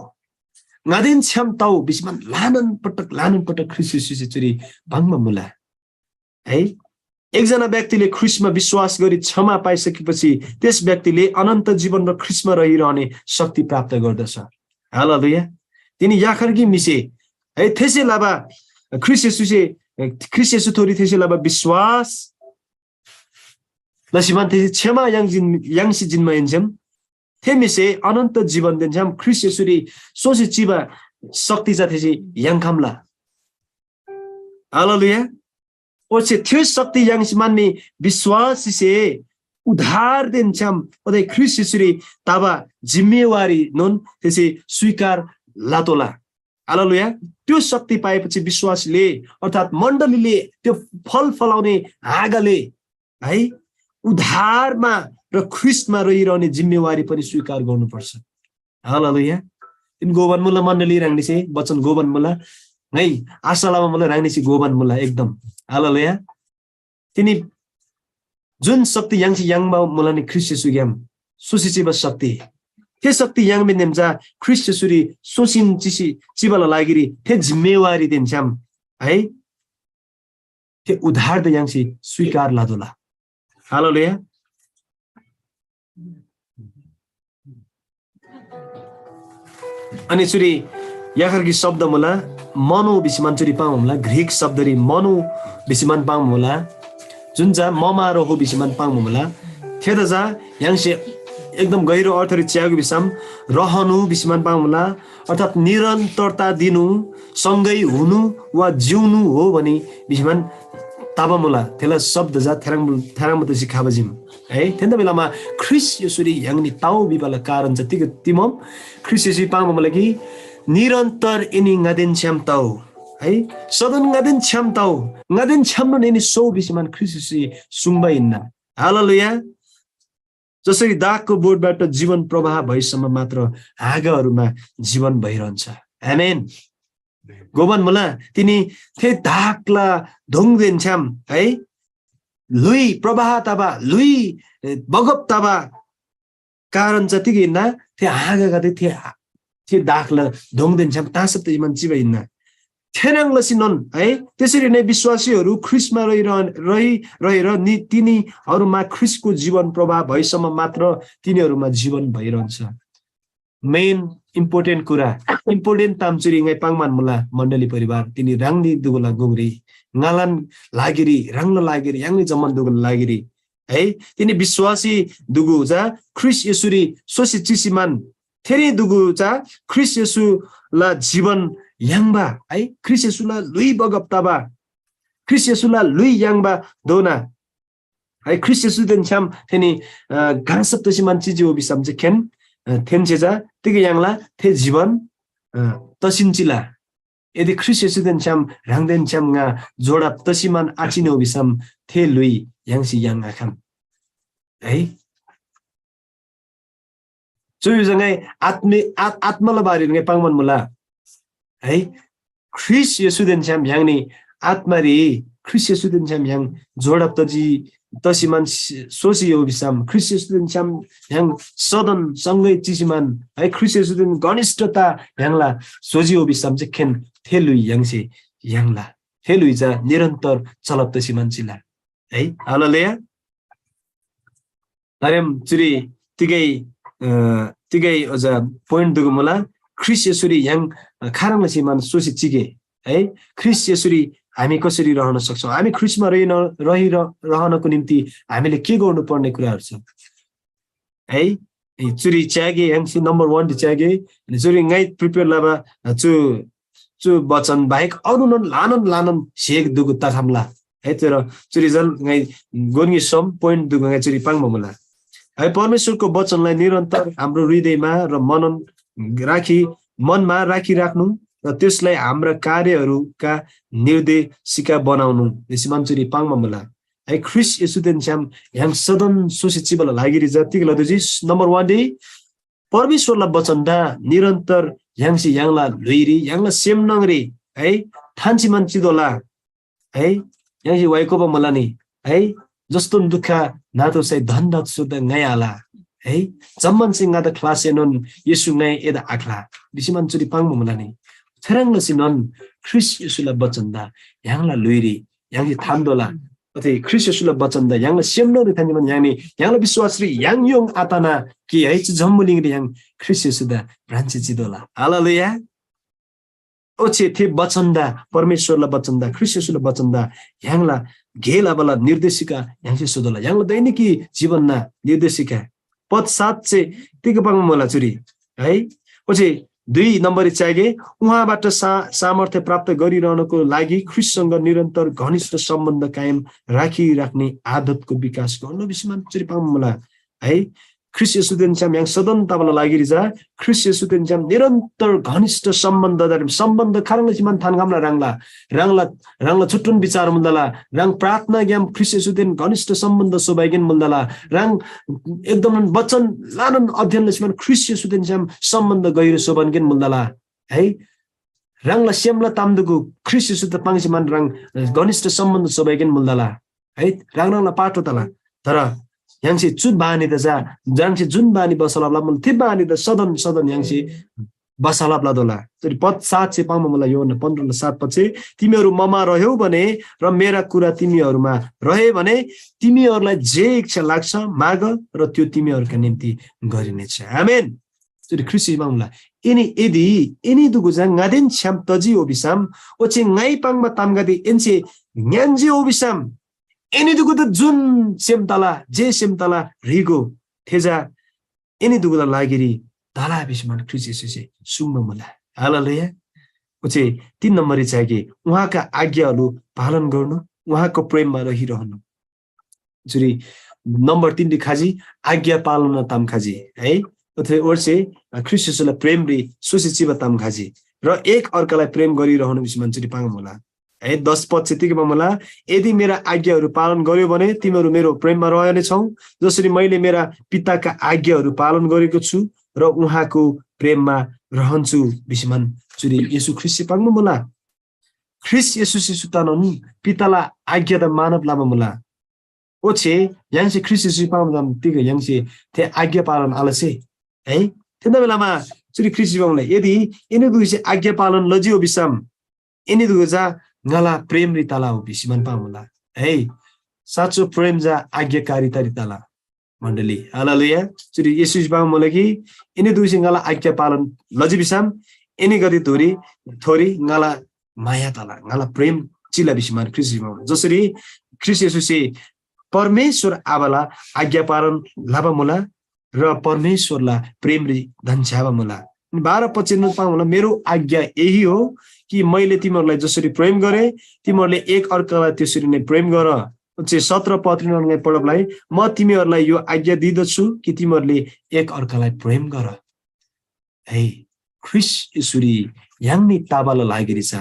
ङादेन छ्‌याम तउ" भिसीमान ल्‍हानान पटक, ल्‍हानान पटक ख्रीष्‍ट येशूसे चुरी पाङ्बा मुला। है, एकजना व्यक्तिले ख्रीष्‍टमा विश्‍वास गरी क्षमा पाइसकेपछि त्यस व्यक्तिले अनन्त जीवन र ख्रीष्‍टमा रहिरहने शक्ति प्राप्त गर्दछ। हालेलुया। तिनी याखर कि म्‍हिसे, है, थेसे लबा ख्रीष्‍ट येशूसे, ख्रीष्‍ट येशूथोरी थेसे लबा विश्‍वास लसीमान थेसे क्षमा याङ्सी जिन्‍माहेन्‍सेम थे म्‍हिसे अनन्त जीवनदेन छ्‌याम ख्रीष्‍ट येशूरी सोसी चिबा शक्ति चा थेसे याङ्‌खम्‍ला। हालेलुया। ओच्‍छे थ्‍यो शक्ति याङ्सी मान्‍नी विश्‍वासीसे उद्धारदेन छ्‌याम ओदे ख्रीष्‍ट येशूरी तबा जिम्‍मेवारीनोन थेसे स्‍वीकार लतोःला। हालेलुया। त्यो शक्ति पाएपछि विश्‍वासीले अर्थात् मण्‍डलीले त्यो फल फलाउने हाँगाले, है, उद्धारमा र ख्रीष्‍टमा रहिरहने जिम्‍मेवारी पनि स्‍वीकार गर्नुपर्छ। हालेलुया। तिन गोबन मुला मण्‍डली ह्राङनीसे वचन गोबन मुला, है, आशा लबा मुला ह्राङनीसे गोबन मुला एकदम। हालेलुया। तिनी जुन शक्ति य्‍हाङसे याङ्बा मुला नि ख्रीष्‍ट येशूग्‍याम सोसी चिबा शक्ति, थे शक्ति याङ्बा नेम चा ख्रीष्‍ट येशूरी सोसीन चिसी चिबाला लागिरी थे जिम्‍मेवारीदेन छ्‌याम, है, थे उद्धारदा य्‍हाङसे स्‍वीकार लतोःला। हालेलुया। अनि चुरी याखर कि शब्द मुला, मनो भिसीमान चुरी पाङ्बा मुला, ग्रीक शब्दरी मनो भिसीमान पाङ्बा मुला, जुन चा ममा रहो भिसीमान पाङ्बा मुला। थेदा चा य्‍हाङसे एकदम गहिरो अर्थरी च्‍यागो भिसम रहनु भिसीमान पाङ्बा मुला, अर्थात् निरन्तरता दिनु, सँगै हुनु वा जिउनु हो भनी भिसीमान तबा मुला। थेला शब्द चा थेह्रङ्, थेह्रङ्बा तसी खबा जिम। है, थेन्‍दा बेलामा ख्रीष्‍ट येशूरी य्‍हाङनी तउ भिबाला कारण चा तिग तिमम ख्रीष्‍ट येशूरी पाङ्बा मुला कि निरन्तर एनी ङादेन छ्‌याम तउ, है, सदन ङादेन छ्‌याम तउ, ङादेन छ्‌यामनोन एनी सोउ भिसीमान ख्रीष्‍ट येशूसे सुङ्बा हिन्‍ना। हालेलुया। जसरी दागको बोटबाट जीवन प्रवाह भएसम्म मात्र हाँगाहरूमा जीवन भइरहन्छ। आमेन। गोबन मुला, तिनी थे दागला धुङदेन छ्‌याम, है, ल्‍हुइ प्रवाह तबा, ल्‍हुइ बगब तबा कारण चा तिग हिन्‍ना? थे हाँगागदे थे, थे दागला धुङदेन छ्‌याम टाँसब तसीमान चिबा हिन्‍ना। थेह्रङ् लसीनोन, है, त्यसरी नै विश्‍वासीहरू ख्रीष्‍टमा रहिरहन-, रहि-, रहेर नि-, तिनीहरूमा ख्रीष्‍टको जीवन प्रवाह भएसम्म मात्र तिनीहरूमा जीवन भइरहन्छ। मेन इम्पोर्टेन्ट कुरा, इम्पोर्टेन्ट ताम चुरी ङाइ पाङ्‌मान मुला, मण्‍डली परिवार, तिनी ह्राङनी दुगुला गुङरी, ङालान लागिरी, ह्राङला लागिरी, य्‍हाङनी जम्‍मान दुगुला लागिरी, है, तिनी विश्‍वासी दुगु चा ख्रीष्‍ट येशूरी सोसी चिसीमान थेरी दुगु चा ख्रीष्‍ट येशूला जीवन याङ्बा, है, ख्रीष्‍ट येशूला ल्‍हुइ बगब तबा, ख्रीष्‍ट येशूला ल्‍हुइ याङ्बा दोना, है, ख्रीष्‍ट येशूदेन छ्‌याम थेनी, अ, घाँसब तसीमान चिजी हो भिसम चा खेन, अ, थेन्‍से चा तिग याङ्ला? थे जीवन, अ, तसिन चिला। यदि ख्रीष्‍ट येशूदेन छ्‌याम ह्राङदेन छ्‌याम ङा जोडब तसीमान आचिने हो भिसम थे ल्‍हुइ य्‍हाङसे याङ्आखम। है? चु भिसम ङाइ आत्मे-, आ-, आत्‍माला बारेरी ङाइ पाङ्‌बान मुला। है? ख्रीष्‍ट येशूदेन छ्‌याम य्‍हाङनी आत्‍मारी ख्रीष्‍ट येशूदेन छ्‌याम य्‍हाङ जोडब तजी, तसीमान सि-, सोसी हो भिसम, ख्रीष्‍ट येशूदेन छ्‌याम य्‍हाङ सदन सँगै चिसीमान, है, ख्रीष्‍ट येशूदेन घनिष्ठता य्‍हाङला सोजी हो भिसम चाहिँ खेन थे ल्‍हुइ य्‍हाङसे य्‍हाङला। थे ल्‍हुइ चा निरन्तर चलब तसीमान चिला। है, हालेलुया। तारेम चुरी तिगै, अ, तिगै अझ पोइन्ट दुगु मुला, ख्रीष्‍ट येशूरी य्‍हाङ, अ, खाह्रङ् लसीमान सोसी चिगे, है? ख्रीष्‍ट येशूरी हामी कसरी रहन सक्छौँ? हामी ख्रिस्टमा रहिन रहि रहनको निम्ति हामीले के गर्नुपर्ने कुराहरू छ है? चुरी च्यागे य्‍हाङसे नम्बर वान च्यागे अनि चुरी ङाइ प्रिपेयर लबा चु चु वचन बाहेक अरू नन लानन लानन सेक दुगु तखमला है। तर चुरी जन ङाइ गोन्‍गी सम पोइन्ट दुगु ङाइ चुरी पाङ्बा मुला है। परमेश्वरको वचनलाई निरन्तर हाम्रो हृदयमा र मनन राखी मनमा राखिराख्नु र त्यसलाई हाम्रा कार्यहरूका निर्देशिका बनाउनु। भिसी मान चुरी पाङ्बा मुला है। ख्रिस्ट येशूदेन छ्‌याम य्‍हाङ सदन सोसी चिबाला लागिरी जा तिग लदुजी? नम्बर वान डे परमेश्वरला बचनदा निरन्तर य्‍हाङसे य्‍हाङला ल्‍हुइरी य्‍हाङला सेम न्‍हङरी है थान्‍सी मान चितोःला है। य्‍हाङसे वाइकोबा मुला नि है, जस्तोन दुःख नातोःसै धन दत सुद्धा ङाइ आल है। जम्‍मानसे ङादा ख्‍लासएनोन येशू ङाइ एदा आख्‍ला भिसी मान चुरी पाङ्बा मुला नि। थेह्रङ् लसीनोन ख्रीष्‍ट येशूला बचनदा य्‍हाङला ल्‍हुइरी य्‍हाङसे थान्‍तोःला। ओते ख्रीष्‍ट येशूला बचनदा य्‍हाङला सेमनोरी थान्‍सी मान य्‍हाङनी य्‍हाङला विश्‍वासरी य्‍हाङ योङ आतना कि है चु जम्‍बुलिङरी य्‍हाङ ख्रीष्‍ट येशूदा भ्रान्‍सी चितोःला। हालेलुया। ओच्‍छे थे बचनदा, परमेश्‍वरला बचनदा, ख्रीष्‍ट येशूला बचनदा य्‍हाङला गे लबाला निर्देशिका य्‍हाङसे स्‍होतोःला। य्‍हाङला दैनिकी जीवनना निर्देशिका पद सात चाहिँ तिग पाङ्बा मुला चुरी है। ओच्‍छे दुई नम्बररी च्यागे उहाँबाट सा-, सामर्थ्य प्राप्त गरिरहनको लागि ख्रीष्‍टसँग निरन्तर घनिष्ठ सम्बन्ध कायम राखिराख्ने आदतको विकास गर्नु भिसी मान चुरी पाङ्बा मुला है। ख्रीष्‍ट येशूदेन छ्‌याम य्‍हाङ सदन तबाला लागिरी जा ख्रीष्‍ट येशूदेन छ्‌याम निरन्तर घनिष्ठ सम्बन्ध धर्म सम्बन्ध खाह्रङ् लसी मान थान्‍खम्‍ला ह्राङला ह्राङला ह्राङला छुट्टुन विचार मुन्दला। ह्राङ प्रार्थनाग्‍याम ख्रीष्‍ट येशूदेन घनिष्ठ सम्बन्ध सोबाइगेन मुन्दला। ह्राङ एकदम वचन लानन अध्ययन लसी मान ख्रीष्‍ट येशूदेन छ्‌याम सम्बन्ध गहिरो सोबानगेन मुन्दला है। ह्राङला सेमला तामदुगु ख्रीष्‍ट येशूदा पाङ्सी मान ह्राङ घनिष्ठ सम्बन्ध सोबाइगेन मुन्दला है। ह्राङ ह्राङला पाटो तला। तर य्‍हाङसे चु बानीदा जा, य्‍हाङसे जुन बानी बसलबला मुल थे बानीदा सदन सदन य्‍हाङसे बसलबला दोला। चुरी पद सात चाहिँ पाङ्बा मुला यूहन्‍ना पन्ध्रला सात पद चाहिँ, तिमीहरू ममा रह्यौ भने र मेरा कुरा तिमीहरूमा रहे भने तिमीहरूलाई जे इच्छा लाग्छ माग र त्यो तिमीहरूका निम्ति गरिनेछ। आमेन। चुरी ख्रीष्‍ट येशूमा मुला। एनी यदि एनी दुगु जा ङादेन छ्‌याम तजी हो भिसम, ओच्‍छे ङाइ पाङ्बा तामगदे एन्‍से ङ्‌यान्‍जी हो भिसम, एनी दुगुदा जुन सेम तला, जे सेम तला ह्रीगो, थे जा एनी दुगुदा लागिरी तला भिसी मान ख्रीष्‍ट येशूसे सुङ्बा मुला। हालेलुया। ओच्‍छे तीन नम्बररी चाहिँ कि उहाँका आज्ञाहरू पालन गर्नु, उहाँको प्रेममा रहिरहनु। चुरी नम्बर तीनरी खजी, आज्ञा पालन ताम खजी है। ओथे ओर्से ख्रीष्‍ट येशूला प्रेमरी सोसी चिबा ताम खजी र एक अर्कालाई प्रेम गरिरहनु भिसी मान चुरी पाङ्बा मुला। है, दस पद चाहिँ तिग पाङ्बा मुला, यदि मेरा आज्ञाहरू पालन गर्‍यो भने तिमीहरू मेरो प्रेममा रहनेछौ, जसरी मैले मेरा पिताका आज्ञाहरू पालन गरेको छु र उहाँको प्रेममा रहन्छु भिसी मान चुरी येशू ख्रीष्‍ट पाङ्बा मुला। ख्रीष्‍ट येशूसे सुतानोन पिताला आज्ञा त मानब लबा मुला। ओच्‍छे य्‍हाङसे ख्रीष्‍ट येशू पाङ्बा ताम तिग य्‍हाङसे थे आज्ञा पालन आलसे है। थेन्‍दा बेलामा चुरी ख्रीष्‍ट येशू पाङ्बा मुला, यदि एनी दुगुसे आज्ञा पालन लजियो भिसम एनी दुगु जा ङाला प्रेमरी तला हो भिसी मान पाङ्बा मुला है। साँचो प्रेम जा आज्ञाकारितारी तला। मण्डली, हालेलुया। चुरी येशूसे पाङ्बा मुला कि एनी दुगुसे ङाला आज्ञा पालन लजी भिसम एनीगदे धोरी थोरी ङाला माया तला, ङाला प्रेम चिला भिसी मान ख्रीष्‍ट येशू पाङ्बा मुला। जसरी ख्रीष्‍ट येशूसे परमेश्‍वर आबाला आज्ञा पालन लबा मुला र परमेश्‍वरला प्रेमरी धन्‍छ्‌याबा मुला। बाह्र पच्चिसमा पाङ्बा मुला, मेरो आज्ञा यही हो कि मैले तिमीहरूलाई जसरी प्रेम गरेँ, तिमीहरूले एक अर्कालाई त्यसरी नै प्रेम गर। ओच्‍छे सत्र पत्रीनङ पढबलाई, म तिमीहरूलाई यो आज्ञा दिँदछु कि तिमीहरूले एक अर्कालाई प्रेम गर। है, ख्रीष्‍ट येशूरी य्‍हाङनी तबाला लागिरी चा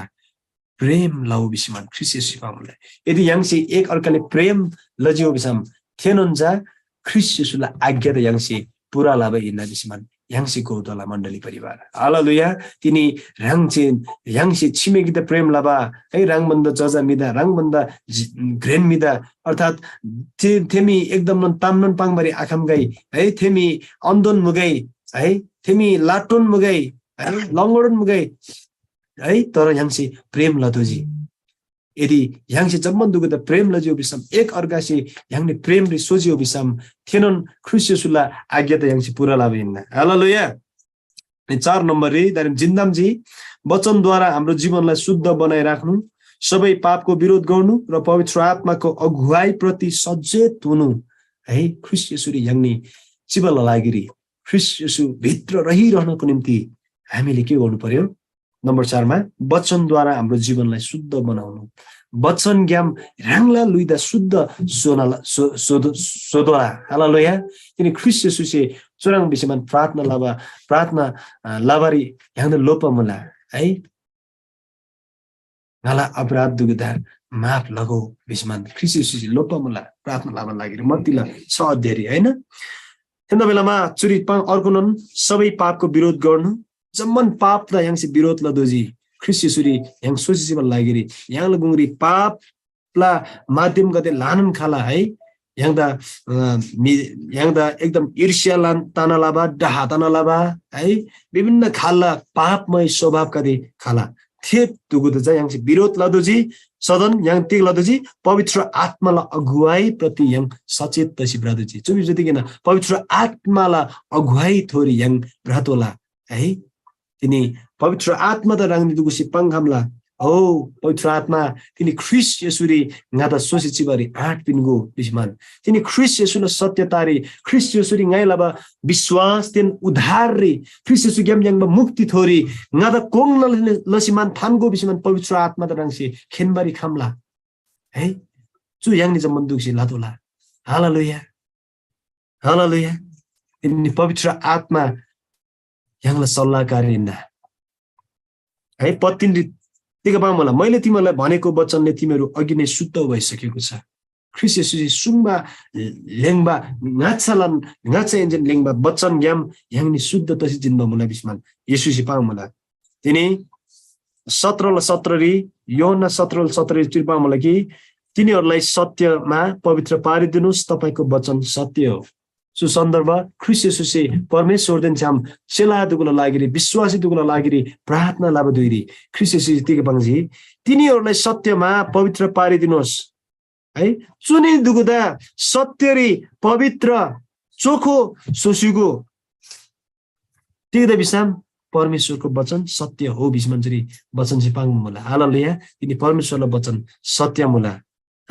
प्रेम लउ भिसी मान ख्रीष्‍ट येशूसे पाङ्बा मुला। यदि य्‍हाङसे एक अर्काले प्रेम लजिउ भिसम थेनोन चा ख्रीष्‍ट येशूला आज्ञा त य्‍हाङसे पूरा लबा हिन्‍ना भिसी मान य्‍हाङसे घोतोःला मण्डली परिवार। हालेलुया। तिनी ह्राङसे य्‍हाङसे छिमेकीदा प्रेम लबा है, ह्राङ भन्दा जजा म्‍हिदा, ह्राङ भन्दा जि-, घ्रेन म्‍हिदा, अर्थात् थे-, थेमी एकदम नन ताम नन पाङ्बारी आखम्‍गै है, थेमी अन्‍दोन मुगै है, थेमी लाटोन मुगै है, लङ्गडोन मुगै है, तर य्‍हाङसे प्रेम लतोःजी। यदि य्‍हाङसे जम्‍मान दुगुदा प्रेम लजिउ भिसम, एक अर्कासे य्‍हाङनी प्रेमरी सोजिउ भिसम, थेनोन ख्रीष्‍ट येशूला आज्ञा त य्‍हाङसे पूरा लबा हिन्‍ना। हालेलुया। अनि चार नम्बररी दारेम जिन्दामजी वचनद्वारा हाम्रो जीवनलाई शुद्ध बनाइराख्नु, सबै पापको विरोध गर्नु र पवित्र आत्माको अगुवाईप्रति सचेत हुनु है। ख्रीष्ट येशूरी य्‍हाङनी चिबाला लागिरी, ख्रीष्ट येशू भित्र रहिरहनको निम्ति हामीले के गर्नु पर्‍यो? नम्बर चारमा, वचनद्वारा हाम्रो जीवनलाई शुद्ध बनाउनु। वचनग्‍याम ह्राङला लुइदा शुद्ध सोनाला, सो-, सोदो-, सोदोला। हालेलुया। तिनी ख्रीष्ट येशूसे चुह्रङ् भिसीमान प्रार्थना लबा, प्रार्थना, अ, लबारी य्‍हाङदा लोप्‍बा मुला है। ङाला अपराध दुगुदा माफ लगो भिसीमान ख्रीष्ट येशूसे लोप्‍बा मुला प्रार्थना लबाला लागिरी मत्तीला छ अध्यायरी, हैन? थेन्‍दा बेलामा चुरी पाङ अर्कोनोन सबै पापको विरोध गर्नु, जम्‍मान पापदा य्‍हाङसे विरोध लदोजी। ख्रीष्ट येशूरी य्‍हाङ सोसी चिबाला लागिरी य्‍हाङला गुङरी पापला माध्यमगदे ल्‍हानान खला है। य्‍हाङदा, अ, मि-, य्‍हाङदा एकदम ईर्ष्‍या लन-, तना लबा, डाहा तना लबा है, विभिन्न खालला पापमय स्वभावगदे खला। थे दुगुदा चा य्‍हाङसे विरोध लदोजी, सदन य्‍हाङ तिग लदोजी, पवित्र आत्‍माला अगुवाईप्रति य्‍हाङ सचेत तसी भ्रदोजी। चु भित्र तिगेन पवित्र आत्‍माला अगुवाई थोरी य्‍हाङ भ्रतोला है। तिनी पवित्र आत्‍मादा ह्राङनी दुगुसे पाङ्‌खम्‍ला। ओ पवित्र आत्‍मा, तिनी ख्रीष्‍ट येशूरी ङादा सोसी चिबारी आँट पिन्‍गो भिसीमान। तिनी ख्रीष्‍ट येशूला सत्यतारी, ख्रीष्‍ट येशूरी ङाइ लबा विश्‍वासदेन उद्धाररी, ख्रीष्‍ट येशूग्‍याम याङ्बा मुक्ति थोरी ङादा कोङ्‌ना लसीमान थान्‍गो भिसीमान पवित्र आत्‍मादा ह्राङसे खेन्‍बारी खम्‍ला। है, चु य्‍हाङनी जम्‍मान दुगुसे लतोःला। हालेलुया। हालेलुया। तिनी पवित्र आत्‍मा य्‍हाङला सल्‍लाहकार हिन्‍ना। है, पत्तिनरी तिग पाङ्‌मुला, मैले तिमीहरूलाई भनेको वचनले तिमीहरू अघि नै शुद्ध भइसकेको छ। ख्रीष्‍ट येशूसे सुङ्बा लेङ्बा ङाच्‍छालान ङाच्‍छा एन्‍जेन लेङ्बा वचनग्‍याम य्‍हाङनी शुद्ध तसी जिन्‍बा मुला भिसीमान येशूसे पाङ्‌मुला। तिनी सत्र ल सत्ररी, यूहन्‍ना सत्र ल सत्ररी चुरी पाङ्‌मुला कि, तिनीहरूलाई सत्यमा पवित्र पारिदिनुस्, तपाईँको वचन सत्य हो। चु सन्दर्भ ख्रीष्‍ट येशूसे परमेश्‍वरदेन छ्‌याम चेला दुगुला लागिरी, विश्‍वासी दुगुला लागिरी प्रार्थना लबा धुइरी ख्रीष्‍ट येशूसे तिग पाङ्जी, तिनीहरूलाई सत्यमा पवित्र पारिदिनुहोस्। है, चुनी दुगुदा सत्यरी पवित्र चोखो स्‍होस्‍युगो। तिग्‍दा भिसम परमेश्‍वरको वचन सत्य हो भिसी मन्‍जरी वचनसे पाङ्बा मुला। हालेलुया। तिनी परमेश्‍वरला वचन सत्य मुला।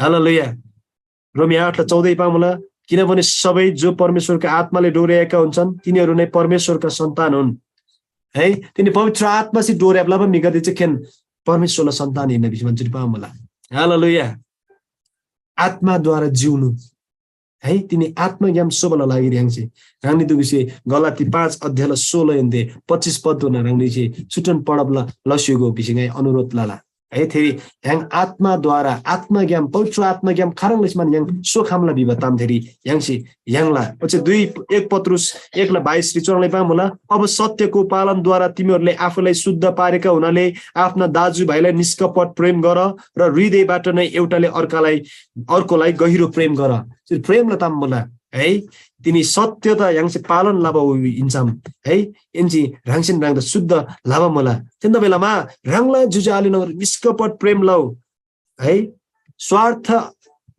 हालेलुया। रोमी आठ र चौधै पाङ्मुला, किनभने सबै जो परमेश्‍वरको आत्माले डोर्‍याएका हुन्छन्, तिनीहरू नै परमेश्‍वरका सन्तान हुन्। है, तिनी पवित्र आत्मासे डोर्‍याब लबा म्‍हिगदे चाहिँ खेन परमेश्‍वरला सन्तान हिन्‍ना भिसी मन्‍जरी पाङ्मुला। हालेलुया। आत्माद्वारा जिउनु। है, तिनी आत्माग्‍याम सोबाला लागिरी ह्राङसे, ह्राङनी दुगुसे गलाती पाँच अध्यायला सोह्र एन्‍दे पच्चिस पदधोना ह्राङनीसे छुट्टन पढब ल-, लस्‍युगो भिसी ङाइ अनुरोध लला। है, थेरी ह्राङ आत्माद्वारा, आत्माग्‍याम, पवित्र आत्माग्‍याम खाह्रङ् लसीमान ह्राङ सोखम्‍ला भिबा ताम थेरी ह्राङसे याङ्ला। ओच्‍छे दुई, एक पत्रुस एकला बाइसरी चुह्रङ् लइ पाङ्मुला, अब सत्यको पालनद्वारा तिमीहरूले आफूलाई शुद्ध पारेका हुनाले आफ्ना दाजुभाइलाई निष्कपट प्रेम गर र हृदयबाट नै एउटाले अर्कालाई, अर्कोलाई गहिरो प्रेम गर। चु प्रेमला ताम मुला है। तिनी सत्य त य्‍हाङसे पालन लबा उ इन्‍सम है, एन्‍जी ह्राङसेन ह्राङदा शुद्ध लबा मुला। थेन्‍दा बेलामा ह्राङला ज्‍योज्‍यो आले न्‍हङरी निष्कपट प्रेम लउ है, स्वार्थ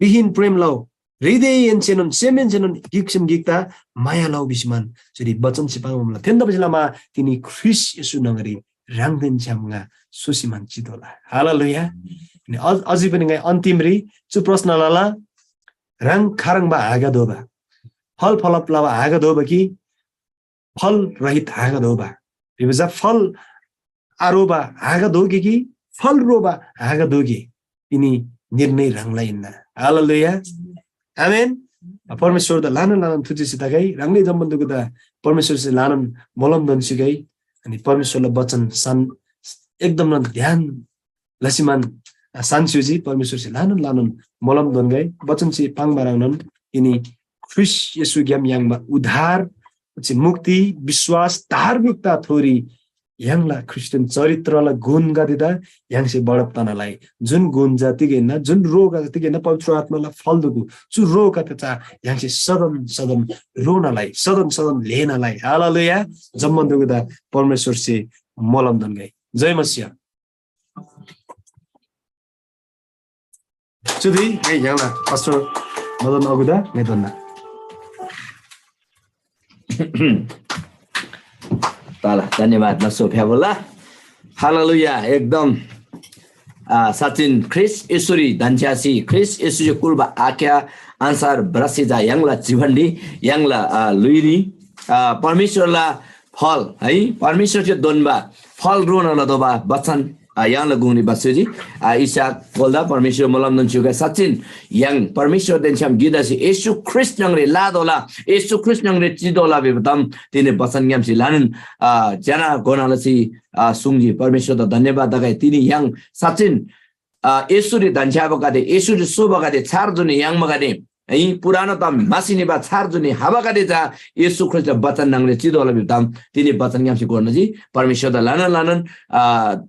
विहीन प्रेम लउ, हृदयहेन्‍सेनोन सेमहेन्‍सेनोन गिकसेन गिकदा माया लउ भिसीमान चुरी वचनसे पाङ्बा मुला। थेन्‍दा बेलामा तिनी ख्रीष्‍ट येशू न्‍हङरी ह्राङदेन छ्‌याम ङा सोसीमान चितोःला। हालेलुया। अनि अझ-, अझै पनि ङाइ अन्तिमरी चु प्रश्न लला, ह्राङ खाह्रङ्बा हाँगा दोबा? फल फलप लबा हाँगा दोबा कि फल रहित हाँगा दोबा? भिबा चा फल आरोबा हाँगा दोगे कि फल रोबा हाँगा दोगे? तिनी निर्णय ह्राङला हिन्‍ना। हालेलुया। आमेन। परमेश्‍वरदा ल्‍हानान ल्‍हानान थुचिसी तगै, ह्राङनी जम्‍मान दुगुदा परमेश्‍वरसे ल्‍हानान मोलम दोन्‍सीगै, अनि परमेश्‍वरला वचन सान एकदम ध्यान लसीमान सान्‍स्‍युजी परमेश्‍वरसे ल्‍हानान ल्‍हानान मोलम दोन्‍गै वचनसे पाङ्बा ह्रङ्नोन तिनी ख्रीष्‍ट येशूग्‍याम याङ्बा उद्धार, ओच्‍छे मुक्ति, विश्‍वास, धार्मिकता थोरी य्‍हाङला ख्रीष्‍टियन चरित्रला गुणगदेदा य्‍हाङसे बढब तनलाई, जुन गुण जा तिगेन, जुन रोग तिगेन, पवित्र आत्माला फल दुगु, चु रोगगदे चा य्‍हाङसे सदन सदन रोनलाई, सदन सदन ल्‍हेनलाई, हालेलुया, जम्‍मान दुगुदा परमेश्‍वरसे मोलम दोन्‍गै। जय मसीह। चुदुइ ङाइ य्‍हाङला पास्टर मदन अगुदा ङाइ दोन्‍ना। तल धन्यवाद नसो फ्याबोला। हालेलुया, एकदम आ, साँच्‍चिन ख्रीष्‍ट येशूरी धन्‍छ्‌यासी ख्रीष्‍ट येशूसे कुल्‍बा आज्ञा अन्‍सार भ्रसी चा य्‍हाङला जीवनरी, य्‍हाङला, आ, ल्‍हुइरी, आ, परमेश्‍वरला फल है, परमेश्‍वरसे दोन्‍बा फल रोना लतोःबा बचन, आ, य्‍हाङला गुङरी बस्‍योजी। आ, इसाक कोल्‍दा परमेश्‍वर मोलमनोन च्‍युगै साँच्‍चिन य्‍हाङ परमेश्‍वरदेन छ्‌याम गिक तसी येशू ख्रीष्‍ट न्‍हङरी लातोःला, येशू ख्रीष्‍ट न्‍हङरी चितोःला भिबा ताम तिनी बचनग्‍यामसे ल्‍हानान, आ, ज्‍यना घोना लसी, आ, सुङ्जी। परमेश्‍वरदा धन्‍यवाद तगै। तिनी य्‍हाङ साँच्‍चिन, आ, येशूरी धन्‍छ्‌याबागदे, येशूरी सोबागदे, छार जुनी याङ्बागदे, है, पुरानो ताम म्‍हासी निबा छार जुनी हाबागदे चा येशू ख्रीष्‍टला बचन न्‍हङरी चितोःला भिबा ताम तिनी बचनग्‍यामसे घोर्नाजी। परमेश्‍वरदा ल्‍हानान ल्‍हानान, आ,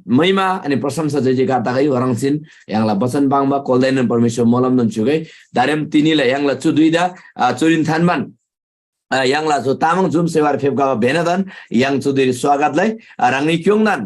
महिमा अनि प्रशंसा जय जयकार तगै। ओह्रङ्सीन य्‍हाङला बचन पाङ्बा कोल्‍दाएनोन परमेश्‍वर मोलमनोन च्‍युगै। दारेम तिनीला य्‍हाङला चु धुइदा, आ, चुरीन थान्‍बान, आ, य्‍हाङला चु तामाङ जुम सेवारी फेप्‍खबा भेनादान य्‍हाङ चुदिरी स्वागत लइ। आ, ह्राङनी क्‍योङ्‌दान